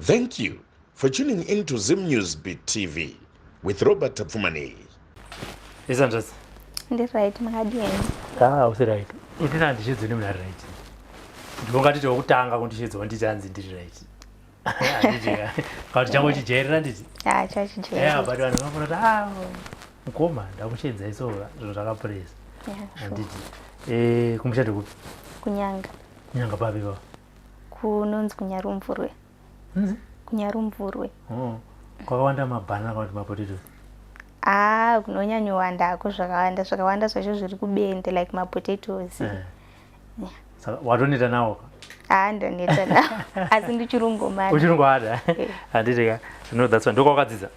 Thank you for tuning in to Zim News Beat TV with Robert Tapfumaneyi. Isandrasi. Ndi right, makadini? Ah, usi right. Ini handishidzwe nemunhu ari right. Ndinongatiti wekutanga kundishidzwa nditi hanzi ndiri right. Handiti ka. Kana kuti changu chijairira nditi. Ah, chachijairira. Yeah, but vanhu vanofona kuti ah mukoma ndakushedza iso zvinhu zvakapuresa. Yeah, sure. Handiti. Eh, kumusha ndekupi? Kunyanga. Kunyanga papi pa? Kunonzi kuNyarumvurwe. Nzi? Kunyarumvurwe. Oh. Kwakawanda mabhanana kana kuti mapotatoes. Ah, kunonyanyowandako zvakawanda, zvakawanda zvacho zviri kubende like mapotatoes. Eh. Yeah. Saka watoneta nawo ka? Ah, ndaneta nawo. Asi ndichirungomada. Uchirungoada? Eh. Handiti ka. No, that's one. Ndokwakadzidza.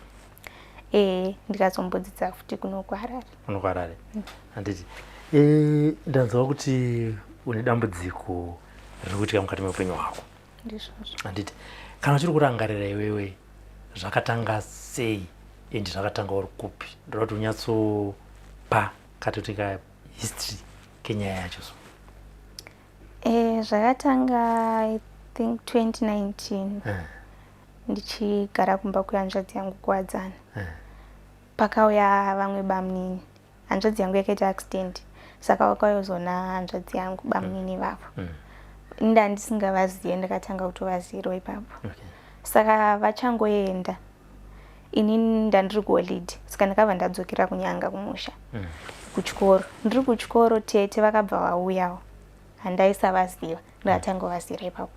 Eh, ndikazombodzidza futi kuno kuHarare. Kuno kuHarare. Handiti. Eh, ndanzwa kuti une dambudziko riri kuitika mukati meupenyu hwako. Ndizvozvo. Handiti. Kana uchiri kurangarira iwewe zvakatanga sei and zvakatanga uri kupi? Ndoda kuti unyatsopa katoti ka history kenyaya yacho so. Eh, zvakatanga I think 2019. Eh. Ndichigara kumba kwehanzvadzi yangu kuWadzana. Eh. Pakauya vamwe bamunini. Hanzvadzi yangu yakaita accident saka vakauya kuzoona hanzvadzi yangu bamunini vavo. Inda ndisingavazive, ndakatanga kutovazirawo ipapo. Okay. Saka vachangoenda ini ndandiri kuholiday, saka ndakabva ndadzokera kuNyanga kumusha. Kuchikoro. Ndiri kuchikoro tete vakabva vauyawo. Handaisavaziva, ndakatanga kuvazira ipapo.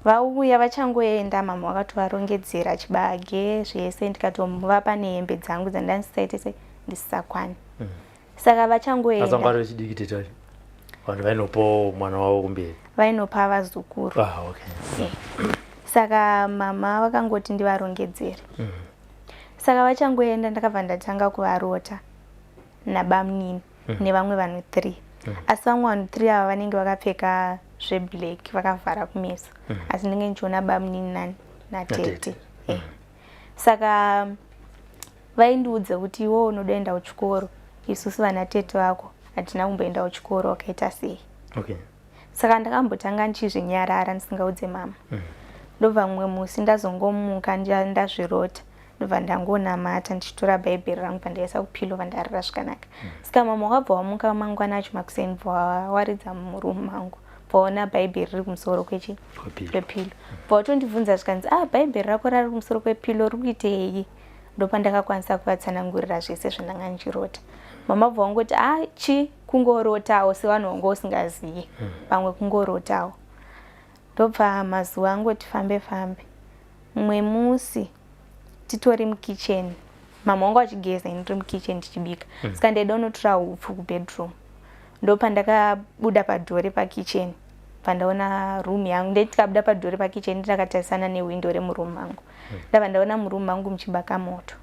Vauya vachangoenda mama vakatovarongedzera chibage zvese, ndikatovapa nehembe dzangu dzandandisaite se ndisisakwani. Saka vachangoenda. Asi vanga vari vechidiki tete vacho. Vanhu vainopawo mwana wavo kumberi. Vainopa vazukuru. Ah, okay. Eh. Saka mama vakangoti ndivarongedzere. Saka vachangoenda ndakabva ndatanga kuvarota nabamunini nevamwe vanhu 3. Asi vamwe vanhu 3 ava vanenge vakapfeka zveblack vakavhara kumeso. Asi ndinenge ndichiona bamunini nani natete. Natete. Eh. Saka vaindiudza kuti iwe unoda kuchikoro, isusu vana tete vako hatina kumboenda kuchikoro, wakaita sei? Okay. Saka ndakambotanga ndichizvinyarara ndisingaudze mama. Ndobva mumwe musi ndazongomuka ndazvirota, ndobva ndangonamata ndichitora bhaibheri rangu pandaisa kupilo vandarara zvakanaka. Saka mama wakabva wamuka mangwana acho makuseni, bva waridza murumu mangu, bvaona bhaibheri riri kumusoro kwechi kwepilo, bva watondibvunza zvikanzi, ah, bhaibheri rako rari kumusoro kwepilo riri kuitei? Ndopandakakwanisa kuvatsanangurira zvese zvandanga ndichirota. Mama bva wangoti, ah, chi kungorotawo sevanhu vanga usingaziye, pamwe kungorotawo. Ndobva mazuva angoti fambe fambe, mumwe musi titori mukicheni, mama wangu achigeza, ini ndiri mukicheni ndichibika. Saka ndaida unotora hupfu kubedroom. Ndopandakabuda padhori pakicheni, pandaona room yangu, ndetikabuda padhori pakicheni ndakatarisana nehwindo remuroom mangu. Ndabva ndaona muroom mangu muchibaka moto.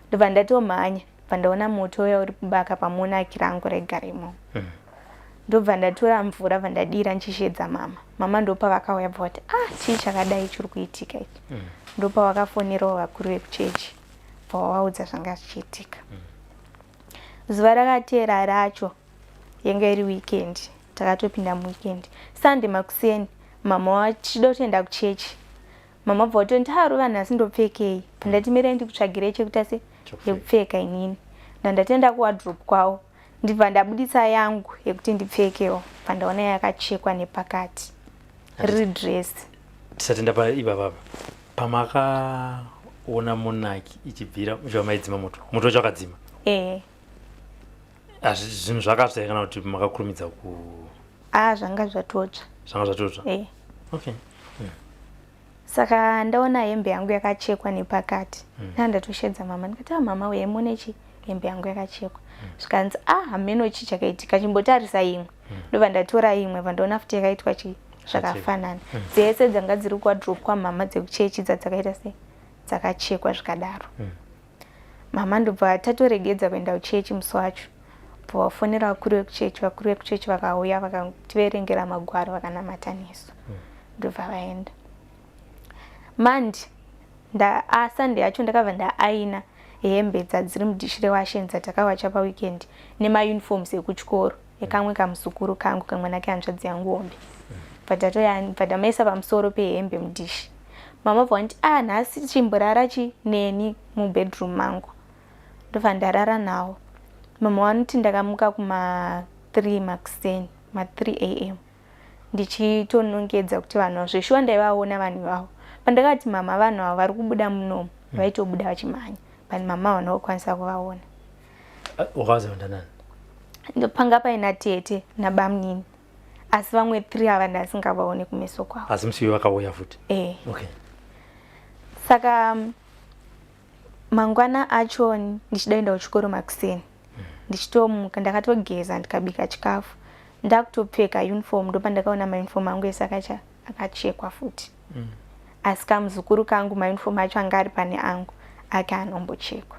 Ndobva ndatomhanya, pandaona moto uya uri kubaka pamonaki rangu raigara imomo. Ndobva ndatora mvura, bva ndadira ndichishedza mama. Mama ndopa vakauya, bva vati, ah, chii chakadai chiri kuitika ichi? Ndopa vakafonerawo vakuru vekuchechi, bva vavaudza zvanga zvichiitika. Zuva rakateera racho yanga iri weekend, takatopinda muweekend. Sunday makuseni mama vachida kutoenda kuchechi, mama bva vatoti, haruva nhasi ndopfekei? Ndati mirai ndikutsvagirei chekuita se yekupfeka. Inini ndandatenda kuwardrobe kwavo, ndibva ndabuditsa yangu yekuti ndipfekewo, pandaona yakachekwa nepakati, riri dress. Tisati ndapa ipapapa, pamakaona monaki ichibvira muchiva maidzima moto, moto wacho wakadzima? Eh. Zvinhu zvakatsva kana kuti makakurumidza ku Ah, zvanga zvatotsva. Zvanga zvatotsva? Eh. Okay. Saka ndaona hembe yangu yakachekwa nepakati, ndatoshedza mama, ndikati, ah, mama uye muone chi hembe yangu yakachekwa. Zvikanzi, ah, hameno chi chakaitika, chimbotarisa imwe. Ndobva ndatora imwe, bva ndaona futi yakaitwa chi zvakafanana. Dzese dzanga dziri kuwardrobe kwamama dzekuchechi dzadzakaita sei dzakachekwa zvikadaro. Mama ndobva tatoregedza kuenda kuchechi musi wacho, bva vafonera vakuru vekuchechi. Vakuru vekuchechi vakauya, vakativerengera magwaro, vakanamata nesu, ndobva vaenda. Mandi nda Sunday yacho ndakabva ndaaina hembe dzadziri mudhishi rewasheni dzatakawacha paweekend nemauniforms ekuchikoro ekamwe kamuzukuru kangu, kamwana kehanzvadzi yangu hombe, bva ndamaisa pamusoro pehembe mudhishi. Mama bva vanditi, ah, nhasi chimborara chi neni mubedroom mangu. Ndobva ndarara nawo. Mama vanoti ndakamuka kuma 3 makuseni, ma 3 am, ndichitonongedza kuti vanhu ava zveshuwa ndaivaona vanhu ivavo. Pandakati mama vanhu ava vari kubuda munomu, vaitobuda vachimhanya, but mama havana kukwanisa kuvaona. Wakazoenda nani? Panga paina tete nabamunini, asi vamwe 3 ava ndasingavaone kumeso kwavo. Asi musi uyu vakauya futi? Eh. Okay. Saka mangwana acho ndichida kuenda kuchikoro makuseni, ndichitomuka ndakatogeza, ndikabika chikafu, ndakutopfeka uniform, ndopandakaona mauniform angu ese akachekwa futi. Asi kamuzukuru kangu mauniform acho anga ari pane angu, ake anombochekwa.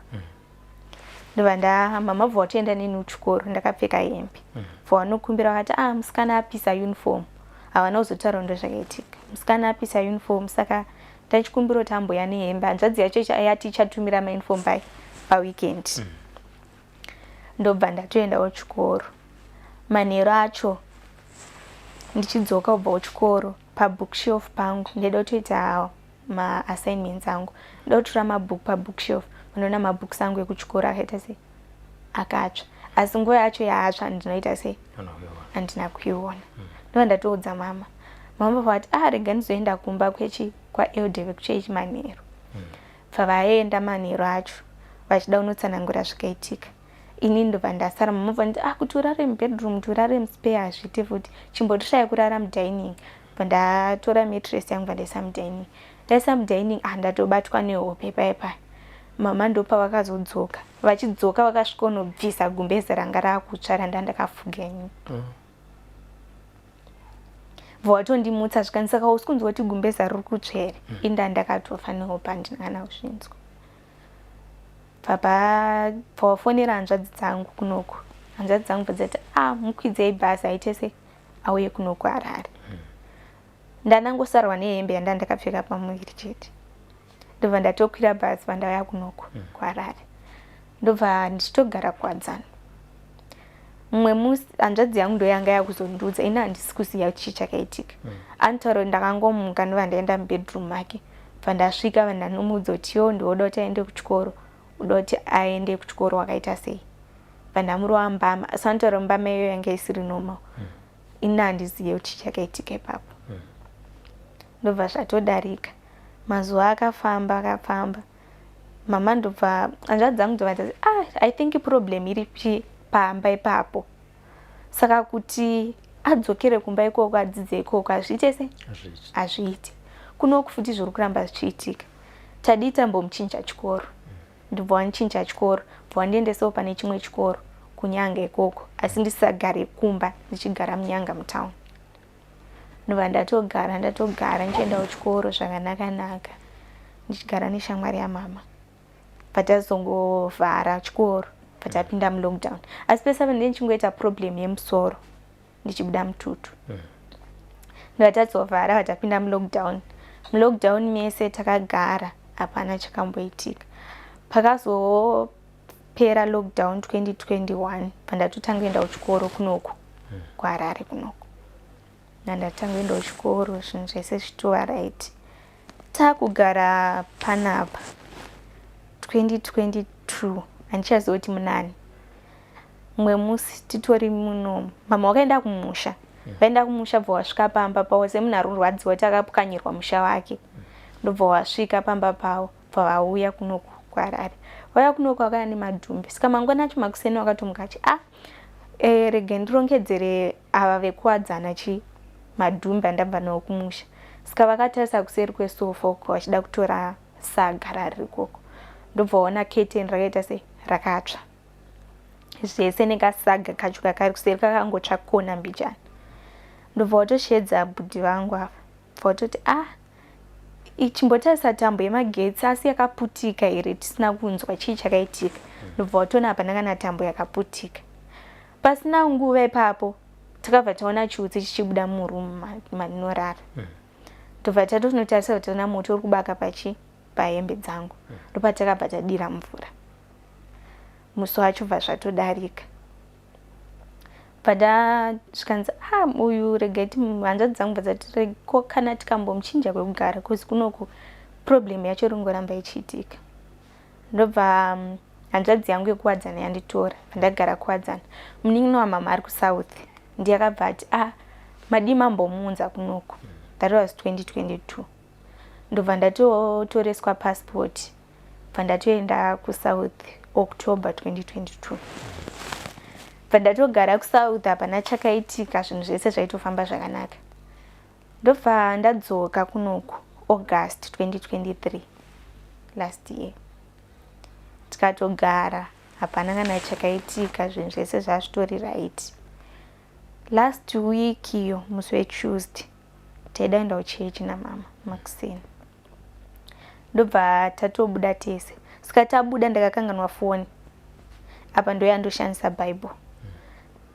Ndobva nda mama bva watoenda neni kuchikoro ndakapfeka hembe. Bva vanokumbira vakati, ah, musikana apisa uniform. Havana kuzotaura ndo zvakaitika. Musikana apisa uniform, saka ndachikumbira kuti amboya nehembe. Hanzvadzi yacho yati ichatumira mauniform pai paweekend. Ndobva ndatoendawo chikoro. Manheru acho ndichidzoka kubva kuchikoro, pabookshelf pangu ndaida kutoita maassignments angu, ndoda kutora mabhuku pabookshelf, ndoona mabooks angu ekuchikoro akaita sei, akatsva. Asi nguva yacho yaatsva ndinoita sei, handina kuiona. Ndobva ndatoudza mama. Mama vati, ah, rega ndizoenda kumba kwechi kwaelder vekuchechi manheru. Bva vaenda manheru acho vachida kunotsanangura zvikaitika. Ini ndobva ndasara. Mama bva nditi, ah, kuti urare mubedroom, kuti urare muspare hazviiti futi, chimbotoshaya kurara mudining. Bva ndatora mattress yangu, bva ndaisa mudining. Ndaisa mudining, ah, ndatobatwa nehope pai pai. Mama ndopavakazodzoka. Vachidzoka vakasvika unobvisa gumbeze ranga rakutsva randa ndakafuga ini. Bva watondimutsa, zvikanzi, saka usi kunzwa kuti gumbeza riri kutsva here? Inda ndakatofa nehope, handina kana kuzvinzwa. Bva wafonera hanzvadzi dzangu kunoku. Hanzvadzi dzangu bva dzati, ah, mukwidzei bhazi aite sei, auye kunoku Harare. Ndanangosarwa nehembe yanda ndakapfeka pamuviri chete. Ndobva ndatokwira bhazi, vandauya kunoku kuHarare. Ndobva ndichitogara kuWadzana. Mumwe musi hanzvadzi yangu ndo yanga yakuzondiudza, ini handisi kuziva kuti chii chakaitika. Anotaura kuti ndakangomuka, ndobva ndaenda mubedroom make. Bva ndasvika vandanomuudza kuti yo ndoda kuti aende kuchikoro, uda kuti aende kuchikoro wakaita sei. Bva ndamurova mbama, asi anotaura mbama iyoyo yanga isiri normal. Ini handizive kuti chii chakaitika ipapo. Ndobva zvatodarika. Mazuva akafamba akafamba. Mama ndobva hanzvadzi dzangu ndobva dzati, ah, I think problem iri pamba ipapo, saka kuti adzokere kumba ikoko adzidze ikoko hazviite se hazviiti. Kunoku futi zviri kuramba zvichiitika, tadii tambomuchinja chikoro? Ndobva wanichinja chikoro, bva wandiendesawo pane chimwe chikoro kuNyanga ikoko, asi ndisagare kumba, ndichigara muNyanga mutown. Ndobva ndatogara ndichienda kuchikoro zvakanaka naka, ndichigara neshamwari yamama. Patazongovhara chikoro, patapinda mulockdown, asi pese apa ndinenge ndichingoita problem yemusoro, ndichibuda mututu. Ndobva tazovhara, vatapinda mulockdown. Mulockdown mese takagara, hapana chakamboitika. Pakazopera lockdown 2021, pandatotanga kuenda kuchikoro kunoku kuHarare kunoku, ndandatanga kuenda kuchikoro, zvinhu zvese zvitova right. Takugara panapa 2022, handichaziva kuti munani. Mumwe musi titori munomu, mama wakaenda kumusha. Vaenda kumusha, bva wasvika pamba pavo semunhu ari kurwadziwa kuti akapwanyirwa musha wake. Ndobva wasvika pamba pavo, bva vauya kunoku kuHarare. Vauya kunoku vakauya nemadhumbe. Saka mangwana acho makuseni wakatomuka achi, ah, rega ndirongedzere ava vekuwadzana chi madhumbe andabva nawo kumusha. Saka vakatarisa kuseri kwesofa uko vachida kutora saga rari ikoko, ndobva waona curtain rakaita sei, rakatsva zvese nekasaga kacho kakari kuseri kakangotsva kona mbijana. Ndobva watoshedza bhudhi vangu ava, bva watoti, ah, chimbotarisa tambo yemagetsi asi yakaputika here, tisina kunzwa, chii chakaitika? Ndobva watoona hapana kana tambo yakaputika. Pasina nguva ipapo takabva taona chiutsi chichibuda murumu mandinorara. Ndobva tatonotarisa kuti taona moto uri kubaka pachi pahembe dzangu. Ndopatakabva tadira mvura musi wacho, bva zvatodarika. Bva zvikanzi, ah, uyu regai, hanzvadzi dzangu bva dzati, ko kana tikambomuchinja kwekugara, cause kunoku Problem yacho iri kungoramba ichiitika. Ndobva hanzvadzi yangu yekuWadzana yanditora, pandagara kuWadzana. Munin'ina wamama ari kuSouth ndiye akabva ati, ah, madii mambomuunza kunoku. That was 2022. Ndobva ndatotoreswa passport, bva ndatoenda kuSouth October 2022. Bva ndatogara kuSouth, hapana chakaitika, zvinhu zvese zvaitofamba zvakanaka. Ndobva ndadzoka kunoku August 2023 last year. Tikatogara, hapana kana chakaitika, zvinhu zvese zvazvitori right. Last week iyo, musi weTuesday, taida kuenda kuchechi namama makuseni. Ndobva tatobuda tese. Saka tabuda, ndakakanganwa foni apa, ndoyandoshandisa Bible.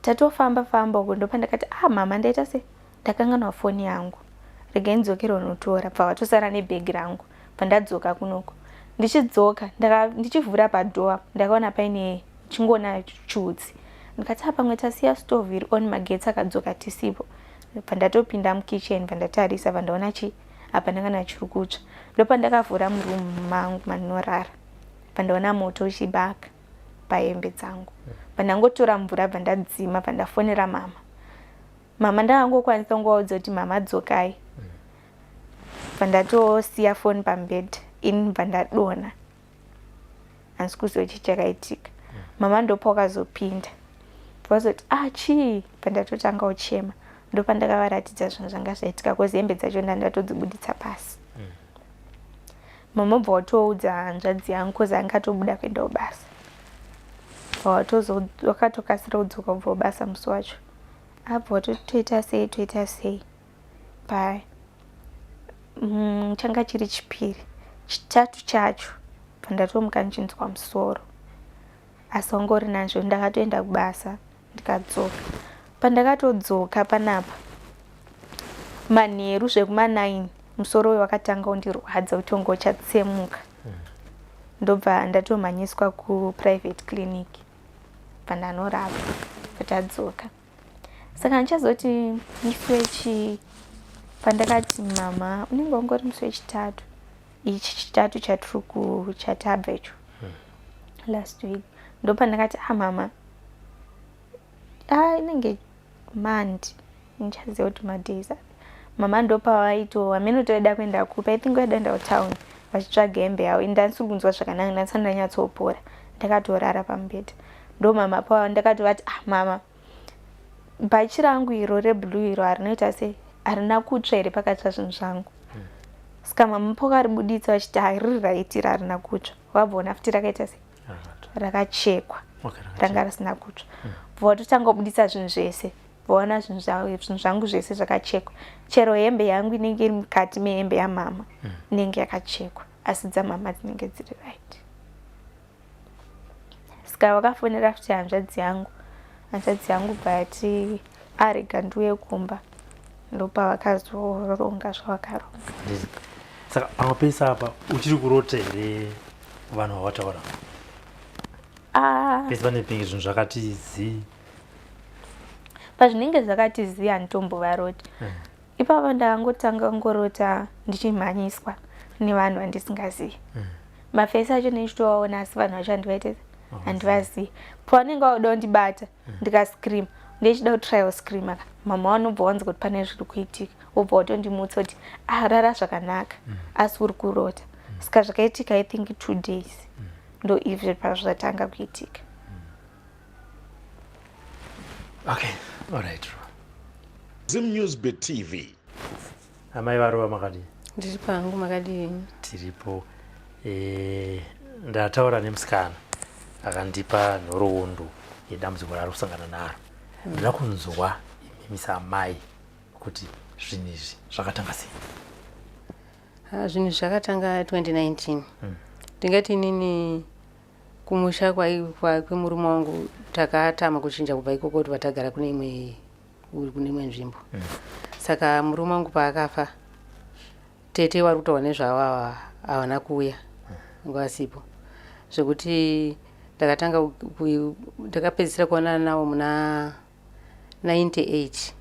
Tatofamba famba uko, ndopandakati, ah, mama, ndaita se ndakanganwa foni yangu, regai ndidzokere unotora. Bva watosara nebhegi rangu. Pandadzoka kunoko, ndichidzoka, ndichivhura padoor, ndakaona paine chingoona chiutsi. Ndikati, ah, pamwe tasiya stove iri on, magetsi akadzoka tisipo. Pandatopinda mukitchen, pandatarisa, pandaona chi hapana kana chiri kutsva. Ndopandakavhura muroom mangu mandinorara, pandaona moto uchibaka pahembe dzangu. Pandangotora mvura, bva ndadzima, pandafonera mama. Mama ndakangokwanisa kungovaudza kuti, mama, dzokai. Pandatosiya foni pamubhedha, ini bva ndadonha, handisi kuziva chii chakaitika. Mama ndopawakazopinda, vazoti, ah, chii? Pandatotanga kuchema, ndopandakavaratidza zvinhu zvanga zvaitika, cause hembe dzacho ndandatodzibuditsa pasi. Mama bva watoudza hanzvadzi yangu, cause anga atobuda kuenda kubasa. Wakatokasira kudzoka kubva kubasa musi wacho. Abva watoti, toita sei, toita sei paya? Changa chiri Chipiri. Chitatu chacho pandatomuka ndichinzwa musoro, asi wanga uri nazvo. Ndakatoenda kubasa, ndikadzoka. Pandakatodzoka panapa manheru zvekuma9, musoro uyu wakatanga kundirwadza kuti unge uchatsemuka. Ndobva ndatomhanyiswa kuprivate clinic, pandanorapwa, patadzoka. Saka ndichazoti musi wechi, pandakati mama, unenge wangori musi weChitatu, ichi Chitatu chatiri chatabva icho, last week, ndopandakati, ah, mama, ah, inenge Monday, ndichaziva kuti madays api. Mama ndopavaito hamene toida kuenda kupi, I think vaida kuenda kutown vachitsvaga hembe yavo. Ini ndandisiri kunzwa zvakanaka, ndandisati ndanyatsopora, ndakatorara pamubhedha. Ndo mama pa ndakatovati, ah, mama, bhachi rangu iro reblue iro harinoita sei, harina kutsva here pakatsva zvinhu zvangu? Saka mama pakaribuditsa vachiti hariri right iro, harina kutsva. Wabvaona futi rakaita sei, rakachekwa, ranga risina kutsva. Bva watotanga kubuditsa zvinhu zvese, vaona zvinhu zvangu zvese zvakachekwa. Chero hembe yangu inenge iri mukati mehembe yamama inenge yakachekwa, asi dzamama dzinenge dziri right. Saka vakafonera futi hanzvadzi yangu. Hanzvadzi yangu bva yati, arega ndiuye kumba. Ndopavakazoronga zvavakaronga. Saka pamwe pese apa uchiri kurota here vanhu vawataura? Ah. Pese pane pinge zvinhu zvakati zii. Pazvinenge zvakati zii, handitombovaroti. Ipapo ndakangotanga kungorota ndichimhanyiswa nevanhu vandisingazivi. Mafaces acho ndichitovaona, asi vanhu vacho handivaite, handivazivi. Pavanenge vauda kundibata, ndikascream, ndichida kutry kuscream aka, mama vanobva vanzwa kuti pane zviri kuitika, wobva watondimutsa kuti, ah, rara zvakanaka, asi uri kurota. Saka zvakaitika, I think 2 days, ndo izvo pazvatanga kuitika. Okay, alright. Zim Newsbeat TV. Amai vaRuva, makadii? Ndiri pangu, makadii? Tiripo. Ndataura nemusikana akandipa nhoroondo yedambudziko raari kusangana naro. Ndinoda kunzwa imimi saamai kuti zvinhu izvi zvakatanga sei. Ah, zvinhu zvakatanga 2019. Ndingati inini kumusha kwemurume wangu takatama kuchinja kubva ikoko kuti vatagara kune imwe nzvimbo. Saka murume wangu paakafa, tete vari kutaura nezvavo ava havana kuuya, vanga vasipo, zvekuti ndakatanga ndakapedzisira kuonana navo muna 98,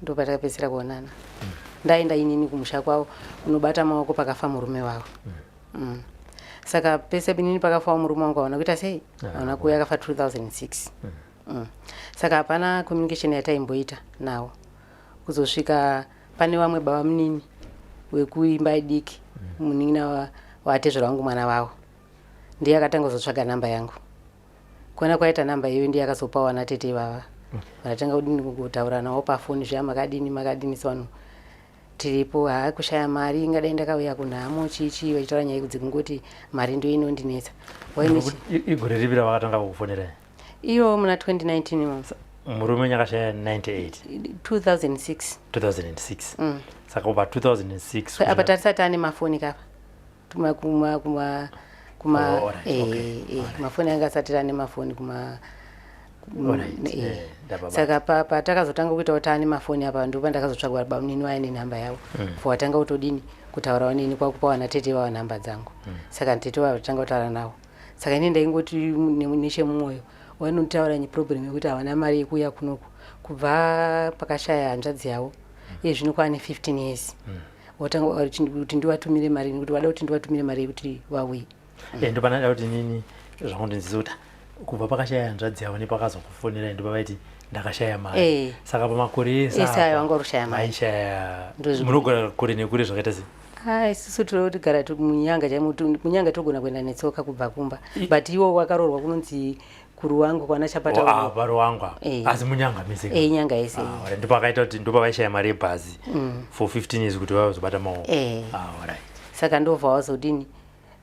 ndo patakapedzisira kuonana. Ndaenda inini kumusha kwavo kunobata maoko pakafa murume wavo. Saka pese inini pakafawo murume wangu hawana kuita sei, hawana kuuya, akafa 2006. Saka hapana communication yataimboita nawo kuzosvika pane vamwe baba munini wekuimba diki, munin'ina watezvera wangu, mwana wavo ndiye akatanga kuzotsvaga namba yangu. Kuona kwaita namba iyoyo, ndiye akazopawo ana tete ivava. Vanatanga kudini, kutaura navo pafoni zviya, makadini, makadini, sevanhu tiripo, haa, kushaya mari, ingadai ndakauya kunhamo, chichi, vachitaura nyaya dzekungoti mari ndo inondinetsa. Igore ripi ravakatanga kukufonerai? Iyo muna 2019 imomo. Murume wenyu akashaya 98? 2006. 2006. Saka kubva 2006 Apa tarisati ane mafoni kapa, kuma kuma kuma kuma Oh, alright, okay, mafoni anga asati ane mafoni kuma Alright, ndababa. Saka patakazotanga kuita kuti ane mafoni apa, ndo pandakazotsvagwa bamunini waye nenhamba yavo. Fo watanga kutodini, kutaurawo neni, kwakupa vana tete vava nhamba dzangu. Saka tete vava tanga kutaura navo. Saka ini ndaingoti nechemumwoyo vanotaura neproblem yekuti havana mari yekuuya kunoku kubva pakashaya hanzvadzi yavo, iye zvino kwaane 15 years. Watanga kuti ndivatumire mari, nekuti vada kuti ndivatumire mari yekuti vauye. Ndopanoda kuti nini zvakundinzisa kuti kubva pakashaya hanzvadzi yavo nepakazokufonerai, ndopavaiti ndakashaya mari. Saka pamakore ese Ese ayo vanga vari kushaya mari. Vaishaya. Munogara kure nekure zvakaita sei? Ah, isusu tinotigara munyanga chaimo, munyanga togona kuenda netsoka kubva kumba, but iwo wakaroorwa kunonzi kuruwangu kwana Chapata. Oh, ah, paruwangu apa. Asi munyanga mese? Eh, nyanga yese. Ah, alright. Ndopakaita kuti ndopavaishaya mari yebhazi for 15 years kuti vazobata maoko. Ah, alright. Saka ndobva wazodini,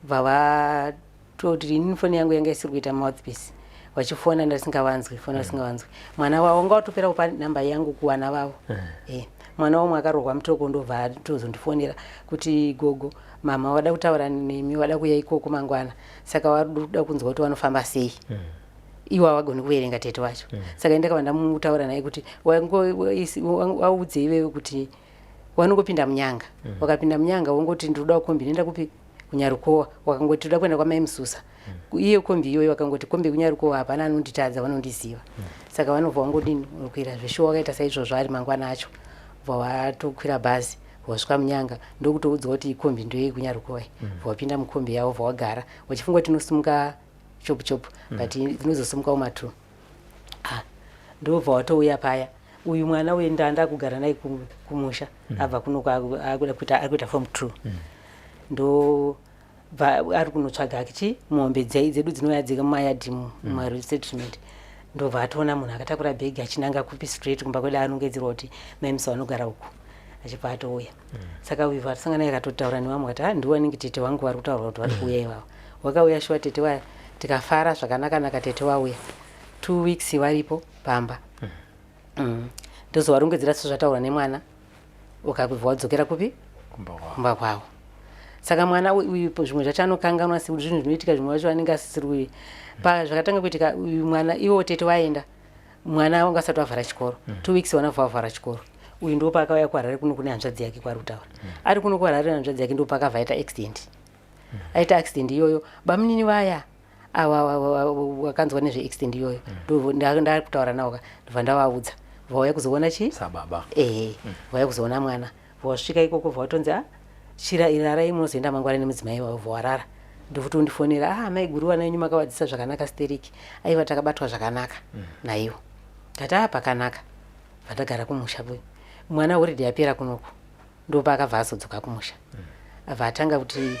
bva vatoti inini foni yangu yanga isiri kuita mouthpiece, vachifona ndasingavanzwi, fona vasingavanzwi. Mwana wavo wanga watopera kupa namba yangu kuvana vavo. Mwana wamwe akarohwa mutoko, ndobva atozondifonera kuti, "Gogo, mama wada kutaura nemi, wada kuuya ikoko mangwana, saka wakuda kunzwa kuti vanofamba sei." Iwo havagoni kuverenga tete wacho. Saka indakabva ndamutaura naye kuti waudze iwewe kuti wanongopinda munyanga. Wakapinda munyanga, wongoti ndinoda kombi inoenda kupi, kunyarukowa. Wakangoti toda kuenda kwamai Mususa, iye kombi iyoyo, wakangoti kombi kunyarukowa, hapana anonditadza, vanondiziva. Saka vanobva wangodini, unokwira. Zveshuwa wakaita saizvozvo. Ari mangwana acho bva watokwira bhazi, wasvika munyanga, ndokutoudzwa kuti ikombi ndoyekunyarukowa. Bva wapinda mukombi yavo, bva wagara wachifunga kuti inosimuka chopu chopu, but inozosimukawo matu. Ah, ndobva watouya paya. Uyu mwana uyu ndanda kugara naye kumusha, abva kuno akuda kuita, ari kuita form 2. Ndo bva ari kunotsvaga chi mombe dzedu dzinouya dzika mumayadhi, mumaresettlement. Ndobva atoona munhu akatakura bhegi achinanga kupi, straight kumba kwedu. Anongedzerwa kuti maimusa vanogara uku, achibva atouya. Saka uyu vatisangana naye akatotaura nevamwe akati, "Ah, ndiwo anenge tete wangu vari kutaura kuti vari kuuya ivavo." Wakauya shuwa tete waya, tikafara zvakanaka-naka. Tete wauya, 2 weeks varipo pamba. Ndozovarongedzera sezvataurwa nemwana, ukabva wadzokera kupi? Kumba kwavo. Kumba kwavo. Saka mwana uyu zvimwe zvacho anokanganwa, sekuti zvinhu zvinoitika zvimwe zvacho anenge asisiri kuyi. Pazvakatanga kuitika, uyu mwana, iwo tete waenda, mwana wanga asati wavhara chikoro. 2 weeks vanabva vavhara chikoro. Uyu ndo paakauya kuHarare kuno kune hanzvadzi yake kwaari kutaura. Ari kuno kuHarare hanzvadzi yake, ndo paakabva aita accident. Aita accident iyoyo, bamunini vaya ava wakanzwa nezveaccident iyoyo, ndari kutaura navo ka, ndobva ndavaudza, vauya kuzoona chii? Sababa. Ehe, vauya kuzoona mwana. Vasvika ikoko, vatonzi, "A, chira irarai, munozoenda mangwana nemudzimai wavo." Warara, ndofuti undifonera, "Ah, mai guru, vana venyu makavadzisa zvakanaka stereki." Aiwa, takabatwa zvakanaka naivo. Tati, "A, pakanaka." Vandagara kumusha po mwana holiday yapera kunoku, ndopaakabva azodzoka kumusha. Abva atanga kuti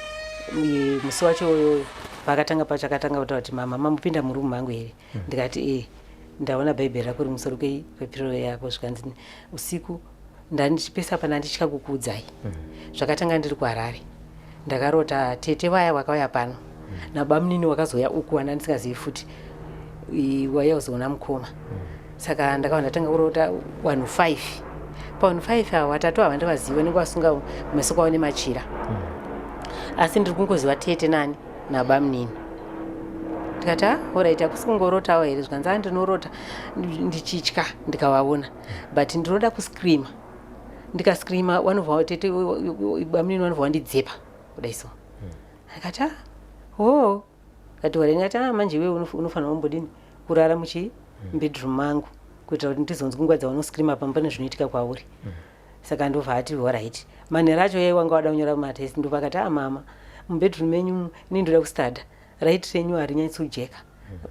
musi wacho uyoyo paakatanga pacho, akatanga kutaura kuti, "Mama, mamupinda murumu mangu here?" Ndikati, "E, ndaona bhaibheri rako rimusoro kwepiro yako." Zvikanzi, "Usiku ndandichipesa pana nditya kukuudzai zvakatanga ndiri kuHarare. Ndakarota tete vaya vakauya pano nabamunini wakazouya uku wanda ndisingazivi futi, waiya kuzoona mukoma. Saka ndakava ndatanga kurota vanhu 5. Pavanhu 5 ava, vatatu ava ndivaziva, vanenge vasunga kumeso kwavo nemachira, asi ndiri kungoziva tete nani nabamunini." Ndikati, "A, alright, hakusi kungorotawo here?" Zvikanzi, "A, ndinorota ndichitya ndikavaona, but ndinoda kuscreama. Ndikascreama vanobva, tete, bamunini vanobva vandidzepa kudai so." Akati, "A, ho." Kati, "Wari." Ndikati, "A, manje iwewe unofanira kumbodini, kurara muchi bedroom mangu kuitira kuti ndizonzwa nguva dzaunoscreama pamba pane zvinoitika kwauri." Saka ndobva ati horaiti. Manheru acho yai wanga wada kunyora matest ndobva akati ah mama mubedroom menyu ini ndoda kustada right renyu harinyatsojeka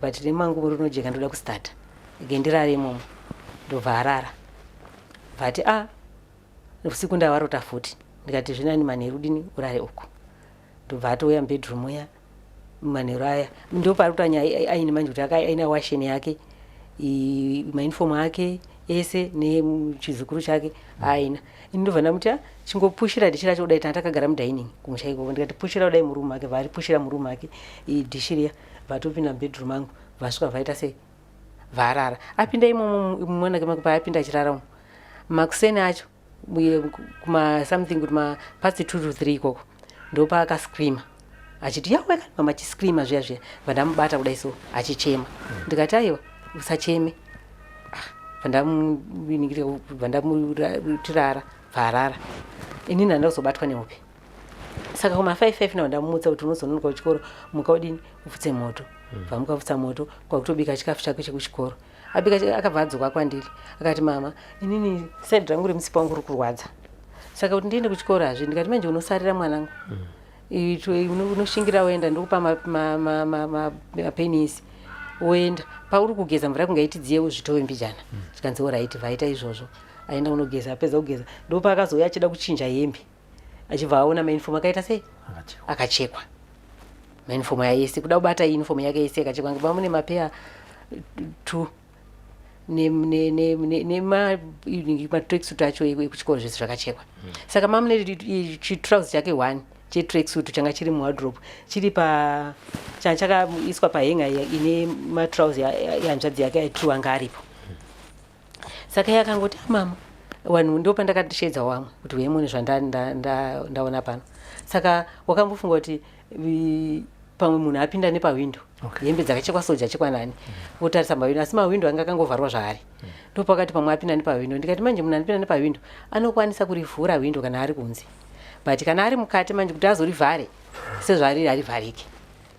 but remangu rinojeka ndoda kustada ge ndirare imomo ndobva arara bva ati ah usiku ndavarota futi ndikati zvinani manheru dini urare uku ndobva atouya mubedroom uya manheru aya ndopari kutanya aine manje kuti aina washeni yake mauniform ake ese nechizukuru chake aina ini ndobva ndamuti ah, chingopushira dhishi racho kudai tanga takagara mudining kumusha ikoko ndikati pushira kudai murumu make varipushira murumu make dhishi riya vatopinda mubedroom angu vasvika vaita sei varara apinda imomo mwanake make paapinda achirara umo makuseni acho kuma something kuti ma past 2 to 3 ikoko ndopaakascreama achiti yawe kani mama achiscreama zviya zviya vandamubata kudai so achichema ndikati aiwa usacheme ah, vandamutirara bvarara inini handina kuzobatwa nehope saka kuma 5 5 now ndamumutsa kuti unozononoka kuchikoro muka udini upfutse moto vamuka pfutsa moto kwakutobika chikafu chake chekuchikoro abika akabva adzoka kwandiri akati mama inini side rangu remutsipa wangu uri kurwadza saka kuti ndiende kuchikoro hazvi ndikati manje unosarira mwanangu mm. unoshingira woenda ndokupa mapenisi woenda pauri kugeza mvura yako ngaitidziye uzvitove mbijana mm. zvikanzi orit vaita izvozvo aenda unogeza apedza kugeza ndopaakazouya achida kuchinja hembe achibva aona mauniform akaita sei akachekwa mauniform aya yese kuda kubata uniform yake yese akachekwa ngeba mune mapeya two nematracksuit acho ekuchikoro zvese zvakachekwa hmm. saka mamune chitrouse chake one chetracksuit changa chiri muwardrobe chiri pa changa chakaiswa pahenga ine matrouse yehanzvadzi yake aitru anga aripo saka iye akangoti ah, mama vanhu ndo pandakashedza wamwe kuti uye mune zvandaona pano saka wakambofunga kuti pamwe munhu apinda nepahwindo okay. hembe dzakachekwa soja chekwa nani mm. votarisa mahwindo asi mahwindo anga akangovharwa zvaari mm. ndopakati pamwe apinda nepahwindo ndikati manje munhu anopinda nepahwindo anokwanisa kurivhura hwindo kana ari kunze but kana ari mukati manje kuti azorivhare sezvaari harivharike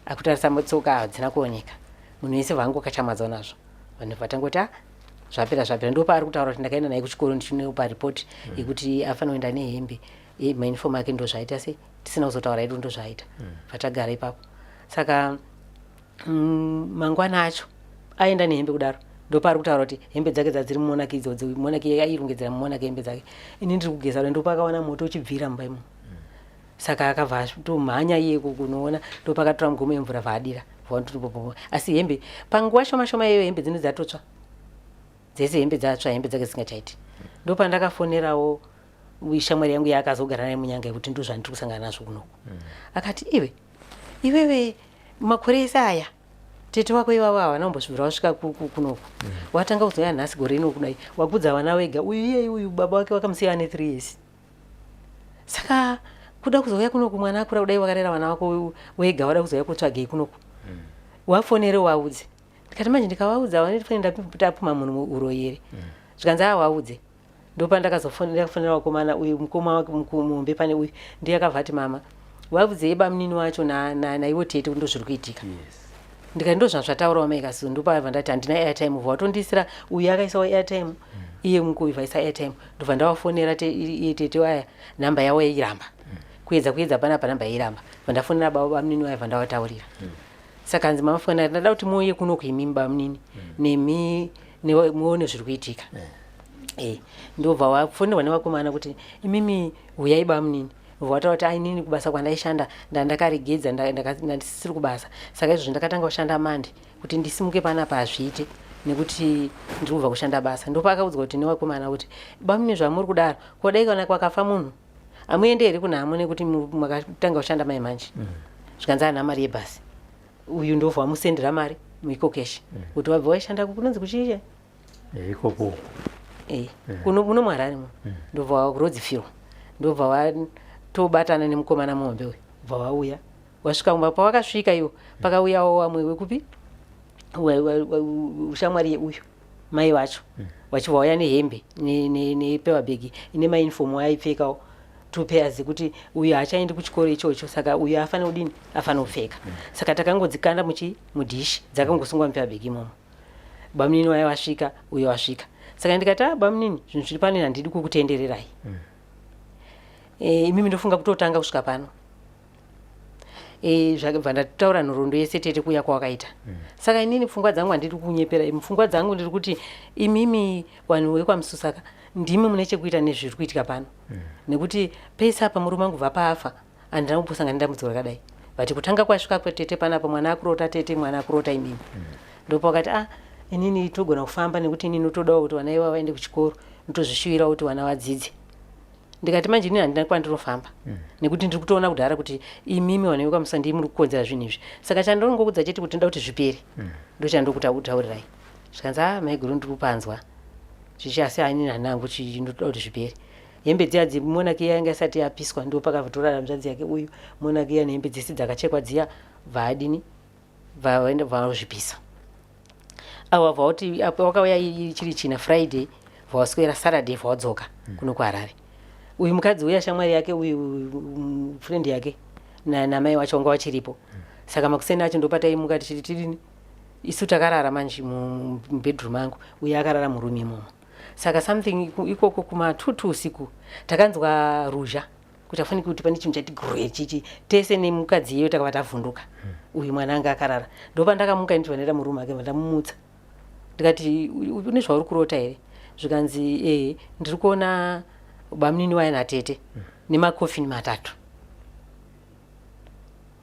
akutarisa tsoka hadzina kuoneka munhu wese vangu akachamadzwa nazvo vanhu vatangoti ah zvapera zvapera ndopaari kutaura kuti ndakaenda naye kuchikoro ndichinopa report mm. yekuti afanira kuenda nehembe mauniform ake ndozvaita sei tisina kuzotaura edu ndozvaita mm. vatagara ipapo saka mm, mangwana acho aenda nehembe kudaro ndopaari kutaura kuti hembe dzake dzadziri mumonaki idzodzo monaki airongedzera mumonaki hembe dzake ini ndiri kugeza ndopakawana moto uchibvira mumba imomo mm. Saka akabva atomhanya iye kunoona ndopakatora mugomo yemvura vaadira asi hembe panguva shoma shoma iyoyo hembe dzino dzatotsva dzese hembe dzatsva hembe dzake dzisingachaiti ndopandakafonerawo shamwari yangu yaakazogara naye munyanga yekuti ndo zvandiri kusangana nazvo kunoku mm. akati iwe iwewe makore ese aya tete wako ivavo havana kumbosvibvira wasvika kunoku mm. watanga kuzouya nhasi gore ino kudai wakudza vana wega uyu iyeyi uyu baba wake wakamusiya ane three years saka kuda kuzouya kunoku mwana akura kudai wakarera vana vako wega wada kuzouya kutsvagei kunoku mm. wafonere waudze ndikati manje ndikavaudza vandifonera ndapuma munhu uroyi here mm. zvikanzi mm. awaudze ndopandakazofonera kufonera vakomana uyu mukoma wake muhombe pane uyu ndiye akabva ati mama waudzei bamunini wacho naivo tete kuti ndozviri kuitika yes. ndikati ndozvazvataurawo mai kasu ndopabva ndati handina airtime ubva watondiisira uyu akaisawo airtime mm. iye mukuyu vaisa airtime ndobva ndavafonera iye tete waya namba yavo yairamba mm. kuedza kuedza panapa namba yairamba bva ndafonera baba bamunini waya bva ndavataurira mm. saka hanzi mamafonera ndada kuti muuye kuno kuimimi bamunini mm. nemi muone zviri kuitika yeah. e, ndobva wafonerwa nevakomana kuti imimi huyai bamunini Vataura kuti ainini kubasa kwandaishanda ndandakaregedza ndandisisiri kubasa saka izvozvo ndakatanga kushanda mande kuti ndisimuke panapa hazviite nekuti ndiri kubva kushanda basa ndopaakaudzwa kuti nevakomana kuti bamune zvamuri kudaro ko dai kana kwakafa munhu hamuende here kunhamo nekuti makatanga kushanda mai manje mm. zvikanzi mm. ana mari yebhasi uyu ndobva wamusendera mari muikokeshi mm. kuti wabva waishanda kunonzi kuchiiche Eh, ikoko eh, kuno muno muharare muno mm. ndobva wakurodzifirwa ndobva watobatana nemukomana muhombe uyu bva wauya wasvika kumba pawakasvika iwo pakauyawo wamwe wekupi ushamwari yeuyu mai vacho mm. vachibva wauya nehembe nepewa bhegi ine mauniform aipfekawo two pairs dzekuti uyu haachaendi kuchikoro ichocho saka uyu afanira kudini afanira kupfeka mm. saka takangodzikanda muchi mudhishi dzakangosungwa mupewa bhegi imomo bamunini waya wasvika uyo wasvika Saka ndikati, ah, bamunini, zvinhu zviri pano handidi kukutendererai. Imimi ndofunga kutotanga kusvika pano. Zvakabva ndataura nhoroondo yese tete kuuya kwawakaita. Saka inini pfungwa dzangu handidi kukunyepera, pfungwa dzangu ndiri kuti imimi vanhu vekwaMususaka ndimi mune chekuita nezviri kuitika pano. Nekuti pese apa murume wangu bva paafa handina kumbosangana nedambudziko rakadai, but kutanga kwasvika kwetete panapa, mwana akurota tete, mwana akurota imimi. Ndopakati, ah, inini togona kufamba nekuti inini notodawo kuti vana ivava vaende kuchikoro, notozvishuvirawo kuti vana vadzidze. Ndikati manje inini handina kwandinofamba nekuti ndiri kutoona kudhara kuti imimi vanhu vekwaMusa ndii muri kukonzera zvinhu izvi. Saka chandinongokudza chete kuti ndoda kuti zvipere, ndochandokutaurirai. Zvikanzi, a, maiguru, ndiri kupanzwa chichi, asi inini handina hangu, ndotoda kuti zvipere. Hembe dziya dzemonaki yanga isati yapiswa, ndo pakavhitora hanzvadzi yake uyu monaki iya nehembe dzese dzakachekwa dziya, bvaadini, bvaenda bvazvipisa. Awa bvauti wakauya chiri china Friday, bvawaswera Saturday, bvawadzoka kuno kuHarare. Uyu mukadzi uya, shamwari yake uyu, friend yake namai wacho wanga wachiripo. Saka makuseni acho ndopataimuka tichiti tirini, isu takarara manje mubedroom angu, uye akarara murume imomo. Saka something ikoko kuma 2 usiku takanzwa ruzha kuti afaniki kuti pane chinhu chati gure chichi. Tese nemukadzi iyeyo takava tavhunduka. Uyu mwana anga akarara. Ndopandakamuka ini, vandaita murume ake, vandamumutsa, ndikati, "Une zvauri kurota here?" Zvikanzi, "Ehe, ndiri kuona bamunini waya natete nemakofini matatu."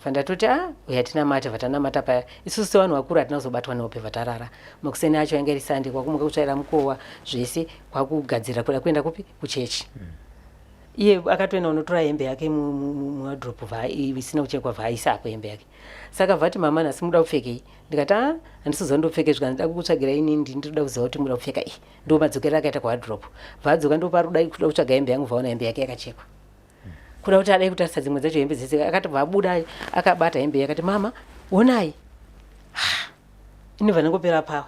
Vandatoti, a, uya tinamate. Vatanamata paya, isusu sevanhu vakuru hatina kuzobatwa nehope, vatarara. Makuseni acho yanga iri Sunday, kwakumuka kutsvaira mukowa zvese, kwakugadzirira kuda kuenda kupi, kuchechi. Iye akatoenda kunotora hembe yake muwardrobe isina kuchekwa, vaaisa apo hembe yake. Saka vati, "Mama, nhasi muda kupfekei?" Ndikati, "A, handisi kuziva ndopfeke." Zvikanzi, "Nda kukutsvagira inini, ndinoda kuziva kuti muda kupfeka iyi." Ndo madzokero akaita kuwardrobe. Vaadzoka, ndopari kuda kutsvaga hembe yangu, vaona hembe yake yakachekwa. Kuda kuti adai kutarisa dzimwe dzacho hembe dzese, akati bva abuda akabata hembe, yakati, "Mama, onai." Inobva ndangopera pawa.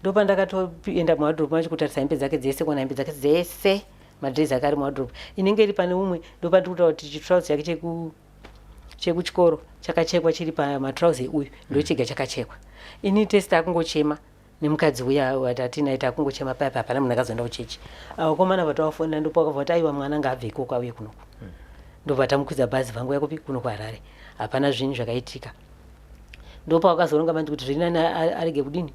Ndopandakatoenda muwardrobe macho kutarisa hembe dzake dzese, kuona hembe dzake dzese, madrezi ake ari muwardrobe inenge iri pane umwe. Ndopandiri kutaura kuti chitrauzi chake chekuchikoro chakachekwa chiri pamatrauzi uyu, ndochega chakachekwa. Ini tese takungochema nemukadzi uya watatinaye, takungochema paya. Hapana munhu akazoenda kuchechi. Vakomana vatavafonera, ndopakabva kuti, "Aiwa, mwana ngaabve ikoko auye kunoku." Ndobva tamukwidza bhazi, vangu yakupi, kuno kuHarare. Hapana zvinhu zvakaitika. Ndopawakazoronga manje kuti zviri nani arege kudini,